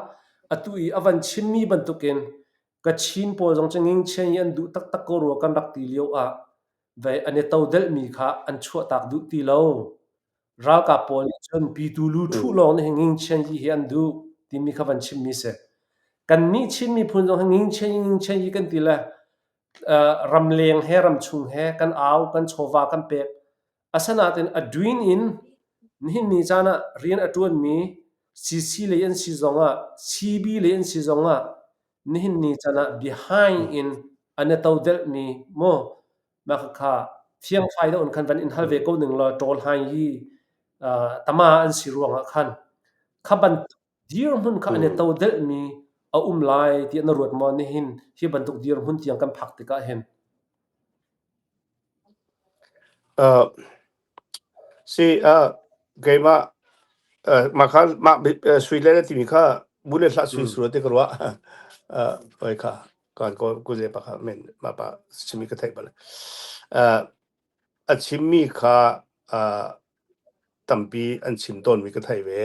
atu i a van chimmi bantukin Kachin pawl zong cu ngingchian i an duh taktak ko rua kan rak ti lio ah vei an i todelhmi kha an chuahtak duh ti lo. Ralkap pawl nih cun pitu lu ṭhuh lawng nih hin ngingchian yi hi an duh timi kha van chimmi si. Kannih Chin miphun zong hi ngingchian yi ngingchian yi kan ti le Ramleng he ramchung he kan au, kan chawva kan pek. Asinain a duin in nihin ni caan ah rian a ṭuanmi CC lei an si zongah CB lei an si zongah nihin ni caan ah behind in an i todelhmi maw mah khakha fiangfai deuh in khan van in hal ve ko ning law ṭawl hai i tama an si ruangah khan kha bantuk dirhmun kha an i todelhmi a um lai tiah na ruat maw nihin hi bantuk dirhmun tiang kan phak tikah hin? Si, keimah mah kha mah sui le na timi kha bu le hlah sui sura te ka ruah. Oi kha kan ko ku ze pa kha men ma pa chimmi ka theih bal. A chimmi kha tampi an chim tawnmi ka theih ve.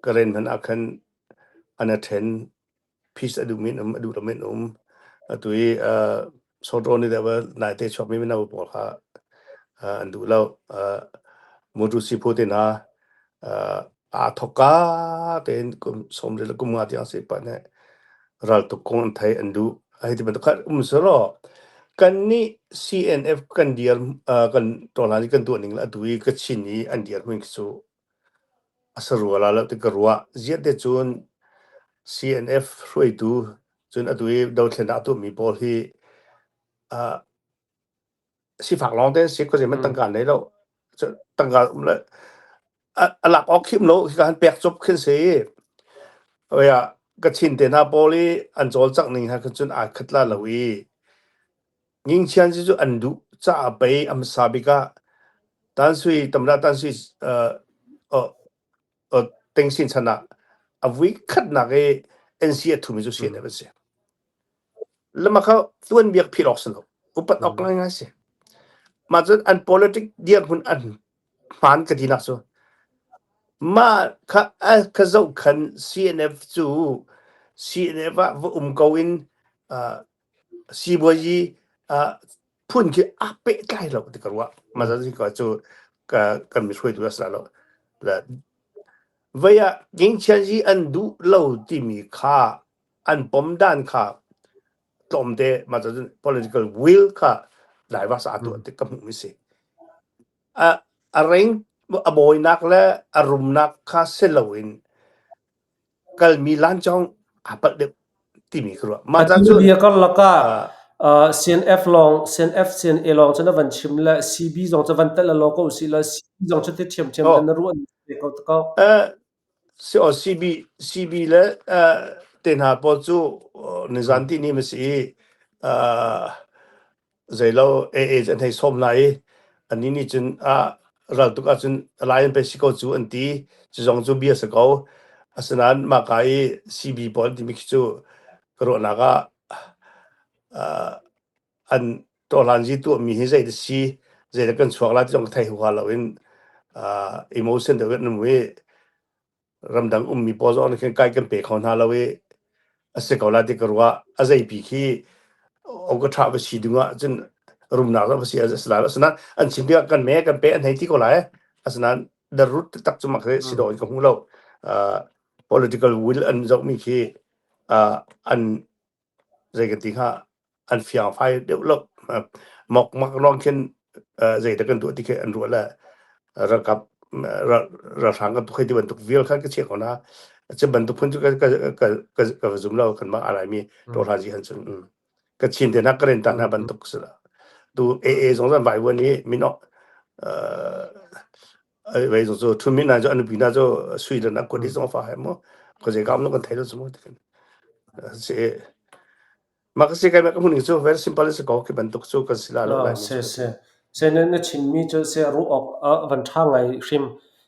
Karen hmanh ah khan an a ṭhen peace a duhmi an um, a duh lomi an um. Atu i Soto nih deuh naite chuakmi mino pawl kha an duh lo. Mutu siphu te hna aa thawkka tein kum 30 le kum nga tiang si pah nih raltuk kong an thei an duh. Hei ti bantuk kha um selaw kannih CNF kan dir kan tawlhan i kan tuah ning le atu i Kachin i an dirhmun khi cu A si rua la lo ti ka ruah. Ziah te cun CNF hruaitu cun atu i dothlennak a tuahmi pawl hi uh, sifak lawng te an si khuazei hmanh tangka an nei lo. Tangka um le a lak awk khim lo hika han pek cop khin si. Oi ah Kachin te hna pawl i an cawlcangh ning ha khin cun aa khat la lo i Ngingchian cu an duh caah pei a hmasa bik ah Tansui Tamra Tansui Tengsin chan ah a vui khatnak i NC a thumi cu CNF an si. Lama kha tuanbiak philh awk si lo. Upat awk ngaingai si. Mah cun an politic dirhmun an hmaan ka tinak cu mah kha a ka zohkhan CNF cu CNF ah va um ko in sibuazi phun khi aa pehtlai lo ti ka ruah. Mah cu cu kan mi hruaitu a si lo. Vei ah Kingchianzi an duh lo timi kha an pom dan kha tlawmte mah cu political will kha diverse aa tuah ti ka hmuh mi si. A a reng a bawinak le a rumnak kha si loin kalmi lancawng aa palh deuh timi ka ruah. Mah Atu bia karlak ah CNF lawng CNF CNA lawng cu na van chim le CB zong cu van telh law ko usih law CB zong cu ti ṭhiamṭhiam cun na ruah ve ko te ko. CB CB le te hna pawl cu nizan ti ni ma si i Zeilo AA cu an hei sawm hna i annih nih cun ah raltuk ahcun alliance pei si ko cu an ti. Cu zong cu bia si ko. Asinain mahka i CB pawl an timi khi cu ka ruahnak ah uh, an tawhlanzi tuahmi hi zei dah si, zei dah kan chuak lai ti zong ka thei huha loin uh, emotion deuh in an um i ramdang ummi pawl zong nih khin kai kan pe kho hna lo i a si ko lai ti ka ruah. A zeipi khi ka ṭha va si ding ah cun rumnak zong va si a si lai lo. Asinain an chim tikah kan me kan pe an hei ti ko lai. Asinain the root taktak cu mak si dawh in ka hmu lo. Uh, political will an zohmi khi uh, an zei kan ti hnga an fiangfai deuh lo mok mak lawng khin zeidah kan tuah ti khi an ruah le ralkap ralhrang kan tuk ti bantuk vial khan ka chiah ko na cu bantuk phun cu ka ka ka ka ka zum lo kan mah alai mi to hla ji han cun ka chin te na ka ren ta na bantuk si la tu AA zong zan vai wan i min wei zong cu thun min na cu anu pi na cu sui le na ko di zong fa hai mo ko zei kam no kan thai lo chu mo ti kan si mah ka si kai ka hmuh ning cu very simple si ko khi bantuk cu kan si la lo lai Se se se na na chimmi cu se ruah awk a van ṭha ngai hrim.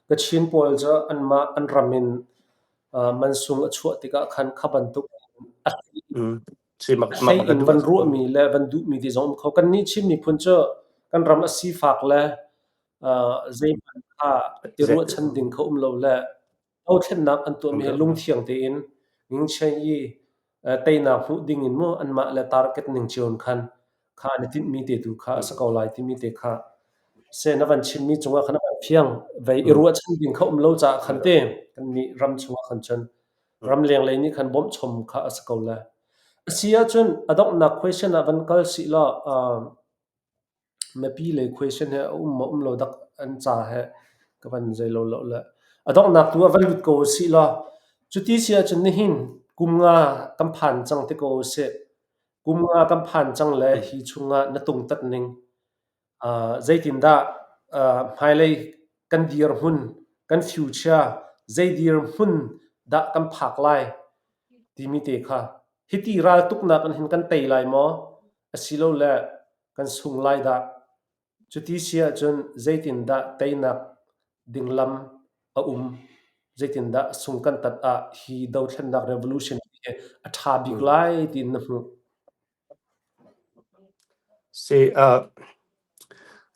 Kachin pawl cu anmah an ram in mansung a chuah tikah khan kha bantuk a hlei in van ruahmi le van duhmi ti zong um kho. Kannih Chin miphun cu kan ram a sifak le zeihmanh kha i ruahchan ding kha um lo le dothlennak an tuahmi hi lungthiang tein ngingchiai i teinak hmuh ding in mu anmah le target ning cio in khan kha an i tinhmi te tu kha a si ko lai timi te kha se na van chimmi cungah khan a van fiang vei i ruahchan ding kha um lo caah khan te kannih ram chungah khan cun ramleng lei nih khan bawmhchom kha a si ko lai. A si ahcun a donghnak question ah van kal sih law mipi lei question hi a um maw um lo dak an ca he ka van zei lo lo le a donghnak tu ah van lut ko usih law cuti si ahcun nihin kum nga kan phan cang ti ko usih. Kum nga kan phan cang le hi chungah na tungtat ning zeitindah hmailei kan dirhmun, kan future zei dirhmun dah kan phak lai timi te kha hiti raltuknak in hin kan tei lai maw asilole kan sung lai dah? Cuti si ahcun zeitindah teinak ding lam a um? Zeitindah sung kan tat ah hi dothlennak revolution hi a ṭha bik lai tiin na hmuh? Si,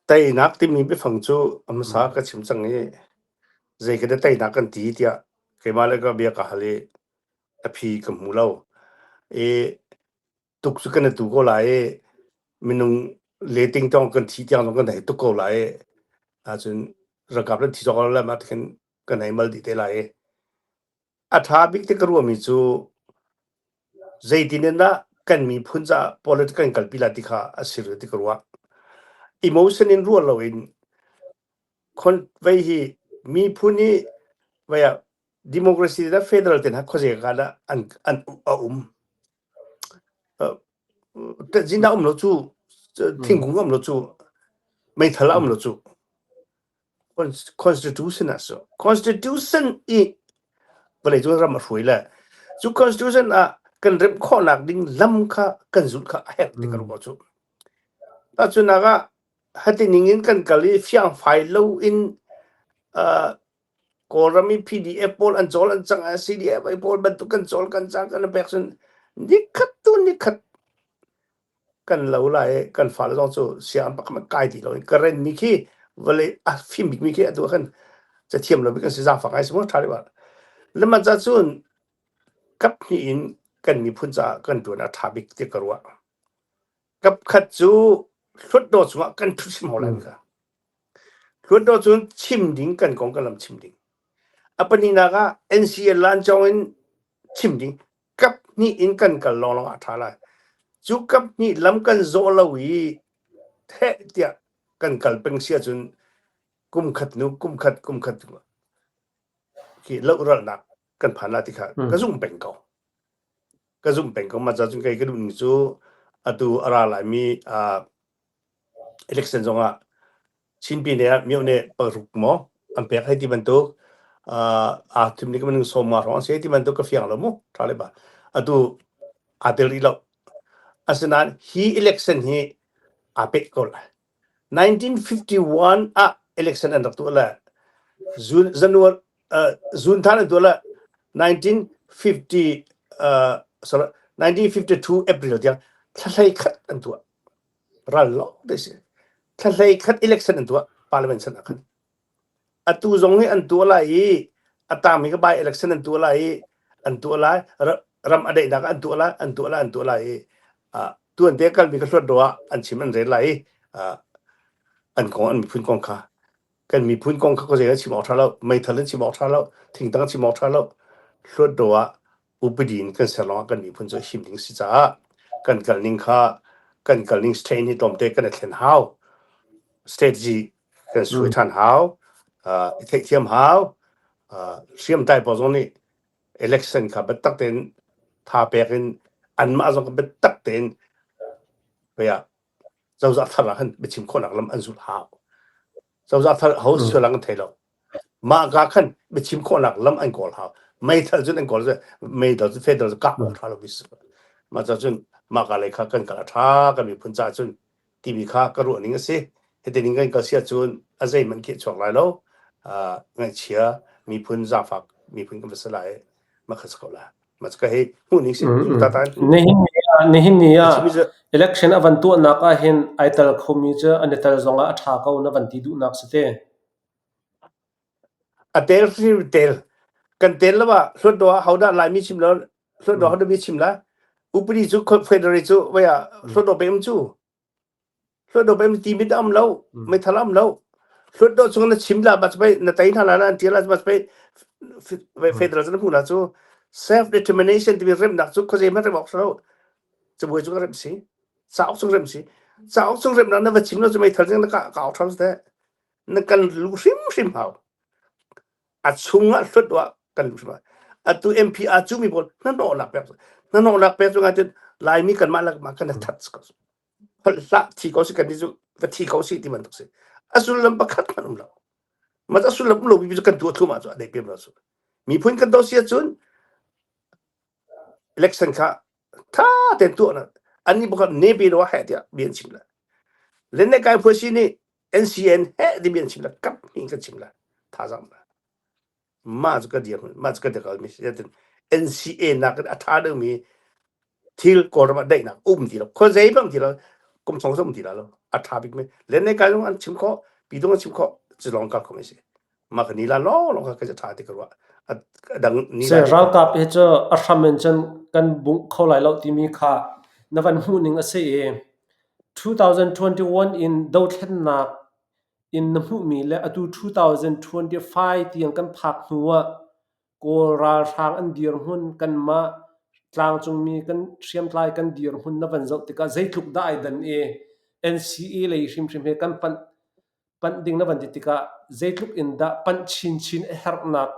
teinak timi biafang cu a hmasa ka chim cang i zei ka dah teinak kan ti tiah keimah le ka bia ka hal i a phi ka hmu lo. I tuk cu kan i tu ko lai i minung le tingtong kan thi tiang zong kan hei tuk ko lai i ahcun ralkap nan thi cawk lo le mah ti khin kan hei mal dih te lai i A ṭha bik ti ka ruahmi cu zeitin in dah kan miphun caah politics kan kalpi lai ti kha a si rih ti ka ruah. Emotion in ruah loin vei hi miphun hi vei ah democracy le federal te hna khuazei ka dah an an a um. Zindah um lo cu thingkung um lo cu meithal um lo cu Constitution ah so Constitution i vawlei cu ram a hruai le cu Constitution ah kan remh khawhnak ding lam kha kan zulh kha a herh ti ka ruah cu. Tahchunhnak ah hati ning in kan kal i fiangfai lo in uh, Kawlram i PDF pawl an cawl an cang ah CDF ai pawl bantuk kan cawl kan cang kan pek cun nikhat tu nikhat kan lo lai i kan fale zong cu sianginn pakhat hmanh kai ti lo in ka renmi khi vawlei a fim bikmi khi atu ah khan cathiam lo bik an si zaangfak ngai si mu ṭha deuh ah. Lema ca cun kap hnih in kan miphun caah kan ṭuan a ṭha bik ti ka ruah. Kap khat cu Hlutdaw chungah kan ṭhut hrim hau lai kha. Hlutdaw cun chim ding kan kong kan lam chim ding. A pahnihnak ah NCL lan cawng in chim ding kap hnih in kan kal lawnglawng ah a ṭha lai. Cu kap hnih lam kan zawh lo i theh tiah kan kal peng si ahcun kum khat hnu kum khat kum khat khi lohralnak kan phan la ti kha ka zumh peng ko. Ka zumh peng ko. Mah ca cun kei ka duh ning cu atu a ra laimi uh, election zongah Chin Pyine ah myohne paruk maw an pek hei ti bantuk aa thim ning minung sawmnga hrawng an si hei ti bantuk ka fiang lo mu ṭha le ba atu aa tel rih lo asinain hi election hi aa peh ko lai 1951 ah election an rak tuah le June January June than an tuah le 1950 uh, sorry 1952 April tiang thla hlei khat an tuah ral lawng te si thla hlei khat election an tuah parliament chan ah khan atu zong hi an tuah lai i a tangmi ka by election an tuah lai i an tuah lai ram a daihnak an tuah lai an tuah lai an tuah lai i tuan te kalmi ka hluat do ah an chim an rel lai i an kong an miphun kong kha kan miphun kong kha ko zei an chim awk ṭha lo meithal an chim awk ṭha lo thingtang an chim awk ṭha lo hluat do ah upadi in kan ser lawngah kan miphun cu him ding si caah kan kal ning kha kan kal ning strain hi tlawmte kan i thlen hau strategy kan suai ṭhan hau i theihthiam hau hriamtlai pawl zong nih election kha biatak tein tha pek in anmah zong kha biatak tein cozah thar ah khan biachim khawhnak lam an zulh hau cozah thar ho sual an thei lo mah ka khan biachim khawhnak lam an kawl hau meithal cun an kawl meithal cu federal cu kah awk ṭha lo mi si mah ca cun mah ka lei kha kan kal a ṭha kan miphun ca cun timi kha ka ruah ning a si hiti ning kan kal sia cun a zeihmanh khi chuak lai lo ngaihchia miphun zaangfak miphun kan va si lai mah kha si ko la mah ka hei hmuh ning si ta tan Nihin ni ah nihin ni ah election a van tuahnak ah hin ai tel khomi cu an i tel zongah a ṭha ko na van ti duhnak si te. A tel hrim tel. Kan tel lo ah Hlutdaw ah hodah Laimi chim lo Hlutdaw hodah mi chim la upadi cu federal cu vai ah Hlutdaw pe um cu Hlutdaw pe um ti mit am lo meithal am lo Hlutdaw chung na chim la bas pai na tai hna la na an tial la bas pai federal cu na hmu la cu self determination timi remnak cu khuazei hmanh rem awk si lo. Cabuai cung remh si. Cauk cung remh si. Cauk cung remh na va chim lo cu meithal ding na ka ka au ṭham te. Na kan lu hrimhrim hau. A chungah hlut wa kan lu hrim. Atu MP a cu mi pawl na nawhnak pek. Na nawhnak pek cu ngai Laimi kanmah le mah kan that ko. Holh hlah thi ko si kan ni cu va thi ko si ti bantuk si. A sullam pakhat hmanh um lo. Mat a sullam um lo mi cu kan tuah thluahmah cu a dei pem lo cu. Miphun kan do si ahcun election kha tha tein tuah na annih bak ne pe lo he tiah bia an chim la len ne kai phuasi nih NCN he ti bia an chim la kap ni kan chim la thazang la ma cu ka dir ma cu ka dekal mi si NCA nak a tha deuh mi thil kawlram ah daihnak um ti lo khua zei bang ti lo kum song um ti la lo a tha bik mi len ne kai zong an chim kho pi dong an chim kho cu long kal kho mi si mah ka ni la lawng lawng kha ka ṭha ti ka ruah. A dang ni Se ralkap hi cu a hram in cun kan bungh kho lai lo timi kha na van hmuh ning a si i 2021 in dothlennak in na hmuhmi le atu 2025 tiang kan phak hnu ah Kawl ralhrang an dirhmun kanmah tlangcungmi kan hriamtlai kan dirhmun na van zoh tikah zeitluk dah ai dan i NCA lei hrimhrim he kan panh panh ding na van ti tikah zeitluk in dah panh chinchin a herhnak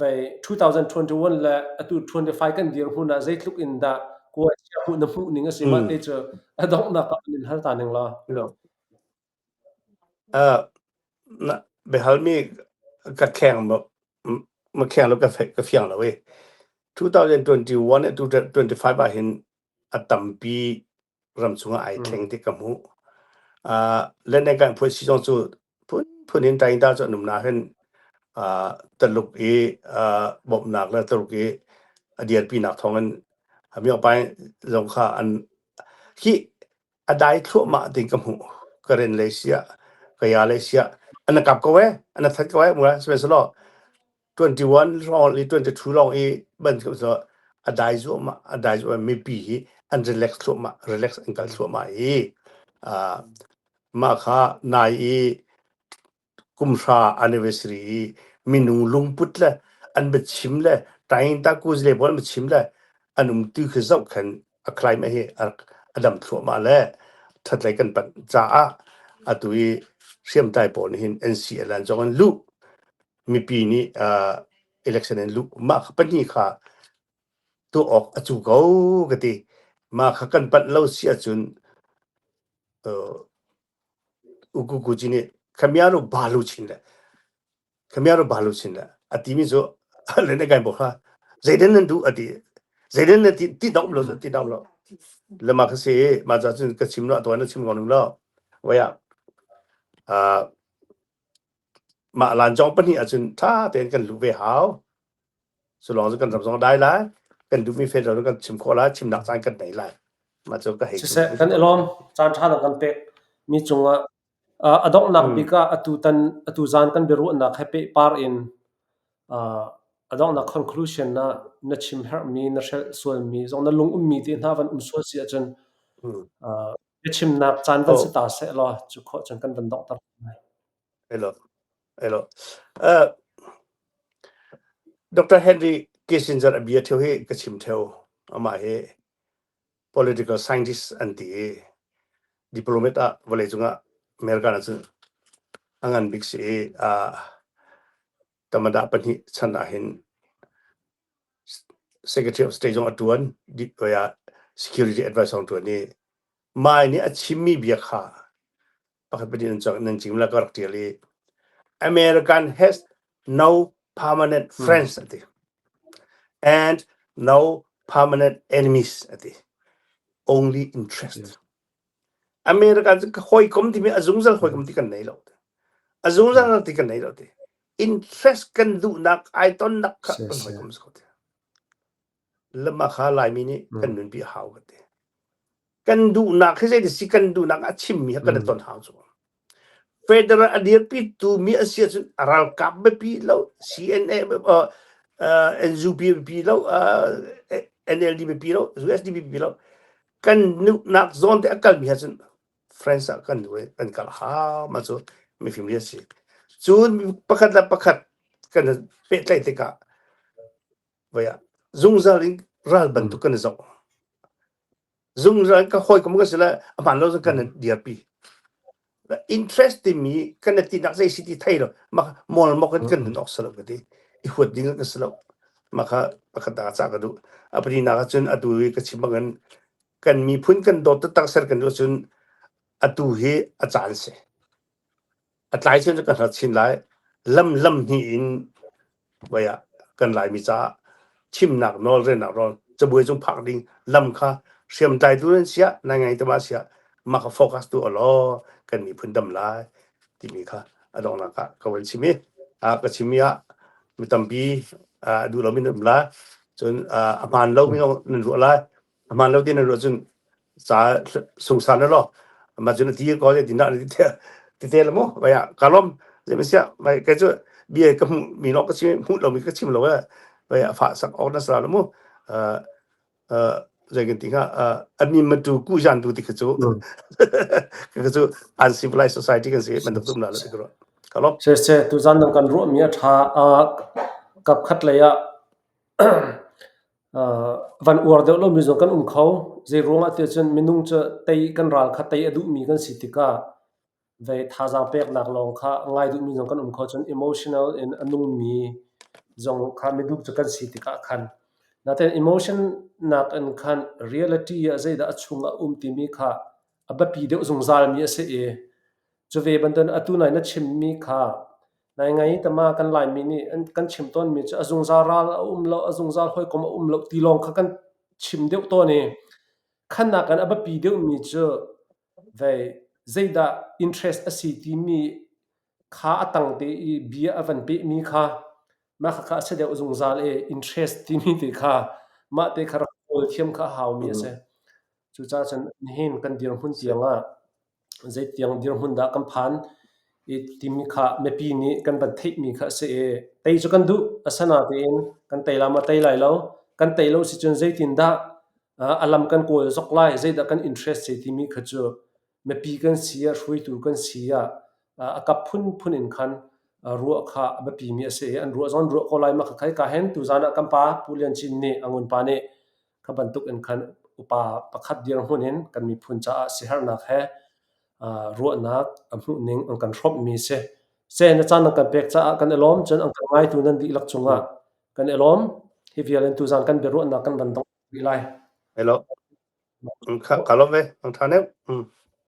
vei 2021 le atu 25 kan dirhmun ah zeitluk in dah kawl chia hmuh na hmuh ning a si mah te cu a donghnak ah an in hal ta ning la. Uh, na biahalmi ka kheng ma ma kheng lo ka ka fiang lo e 2021 le 2025 ah hin a tampi ram chungah ai thleng ti ka hmuh. Uh, le kan phuai si zong cu phun phun in tain ta cu an um na hin uh, Taluk i uh, bawmhnak le Taluk i a dirpi nak thawng in Myopai zong kha an hi a dai thluahmah ding ka hmuh. Karen lei siah, Kaya lei siah, an kap ko eh, an that ko eh, mura sihmanhsehlaw 21 lawng i 22 lawng i bantuk cu a dai zuahmah a dai zuahmah mipi hi an relax thluahmah relax an kal thluahmah i uh, mah kha nai i kumhra anniversary i minung lungput le an biachim le tain ta kuz le bol biachim le an um tu khi zoh khan a climate hi a dam thluahmah le thatlei kan panh caah atu i hriamtlai pawl nih hin NCL an zong an luh mipi nih uh, election in luh mah kha pahnih kha tuah awk a cu ko ka ti mah kha kan panh lo si ahcun uh, ukukuci nih khamiaru balu chin le khamiaru balu chin le a timi cu le ne kai bo kha zeiden nan duh a ti zeiden na ti ti dong lo ti dong lo le ma kha si ma cha cun ka chim lo to na chim ko ning lo waya uh, Mah lancawng pahnih ahcun ṭha tein kan luh ve hau. Cu lawng cu kan ram zong a dai lai. Kan duhmi federal kan chim khawh lai, chimnak caan kan nei lai. Mah cu ka hei Siseh, kan i lawm. Caan ṭha na kan pek mi cungah a donghnak bik ah atu tan atu zan kan biaruahnak he pehpar in a donghnak conclusion ah na chim herhmi, na hrelh sualmi, zong na lung ummi te hna van um sual si ahcun biachimnak caan van si ta seh law cu khawh cun kan van donghter lai. Hello. Hello. Uh, Dr. Henry Kissinger a bia theo hi ka chim theo. Amah hi political scientist an ti i diplomat ah vawlei cungah American ahcun a ngan bik si i uh, tamada pahnih chan ah hin Secretary of State zong a tuan, security advisor zong a tuan i mai nih a chimmi bia kha pakhat pahnih nan cang nan chim la ka rak tial i American has no permanent friends ati and no permanent enemies ati only interest American cu hawikom timi a zungzal hawikom ti kan nei lo a zungzal ti kan nei lo ti interest kan duhnak ai tonnak kha kan hawikom si ko ti lama kha Laimi nih kan nunpi a hau ka ti kan duhnak hi zei si kan duhnak a chimmi ha kan ton hau cu federal a dirpi tu mi a si ahcun a ralkap biapi lo CNA uh, uh, NUP biapi lo uh, NLD biapi lo USDP biapi lo kan duhnak zawn te a kalmi ha cun France ah kan duh kan kal ha ma cu mifim li si cun pakhat le pakhat kan pehtlaih tikah vaya zungzal in ral bantuk kan i zoh. Zungzal ka hawikom ka si le a hmaan lo cun kan dirpi. Interest timi kan tinak zei si ti thei lo mah mol mok in kan nun awk si lo ka ti. I huat ding ka si lo. Mah kha pakhat da ca ka duh. A palinak ah cun atu i ka chim bangin kan miphun kan dawt taktak ser kan duh cun atu hi a caan si. A tlai cun kan hngal chin lai. Lam lam hnih in voi ah kan Laimi caah chimnak nawl relnak nawl cabuai cung phak ding lam kha hriamtlai tu nan siah nai ngai te ma siah mah kha focus tu alaw kan miphun dam lai timi kha a donghnak ah ka van chim i ka chimmi ah mi tampi a duh lomi nan um lai cun a hmaan lomi nan ruah lai a hmaan lo ti na ruah cun ca sungsan na lo ma cun ti ko ti na ti ti te la mu vai ka lom zei sia vai kai cu bia ka hmu mi no ka chim hmu lo mi ka chim lo eh vai fa sak ok na sa lo mu zei kan ti nga admin ma tu ku jan tu ti ka cu ka cu uncivilized society kan si man tum la ti ko ka lom Se se tu zan nang kan ruah mi a tha a kap khat lei ah Van uar deuh lomi zong kan um kho. Zeiruangah tiah cun minung cu tei kan ral kha tei a duhmi kan si tikah vei thazaang peknak lawng kha a ngai duhmi zong kan um kho. Cun emotional in a nungmi zong kha miduh cu kan si tikah khan. Natein emotion nakin khan reality ah zeidah a chungah a um timi kha a biapi deuh zungzalmi a si i Cu ve bantukin atu nai na chimmi kha nai ngai tama kan Laimi nih kan chim tawnmi cu a zungzal ral a um lo, a zungzal hawikom a um lo ti lawng kha kan chim deuh tawn i khannak in a biapi deuhmi cu vei zeidah interest a si timi kha a tangte i bia a van pehmi kha mah khakha a si deuh zungzal i interest timi te kha mah te kha rak kawl thiam kha a haumi a si. Cucaah cun nihin kan dirhmun tiangah zeitiang dirhmun dah kan phan i timi kha mipi nih kan van theihmi kha a si i tei cu kan duh. Asinain kan tei lai maw tei lai lo. Kan tei lo si cun zeitindah a lam kan kawl zok lai, zeidah kan interest si timi kha cu mipi kan si ah hruaitu kan si ah a kap phunphun in khan ruah kha a biapimi a si i an ruah zong an ruah ko lai. Mah kha ka hen tuzan ah kan pa Pu Lian Cin nih a ngun pa nih Kha bantuk in khan upa pakhat dirhmun in kan miphun caah siaherhnak he ruahnak a hmuhning an kan hrawmhmi si. Seh na caan an kan pek caah kan i lawm. Cun an kan ngaitu nan dihlak cungah kan i lawm. Hi vial in tuzaan kan biaruahnak kan van dong rih lai. Hello. Ka lawm ve. Ang tha neu.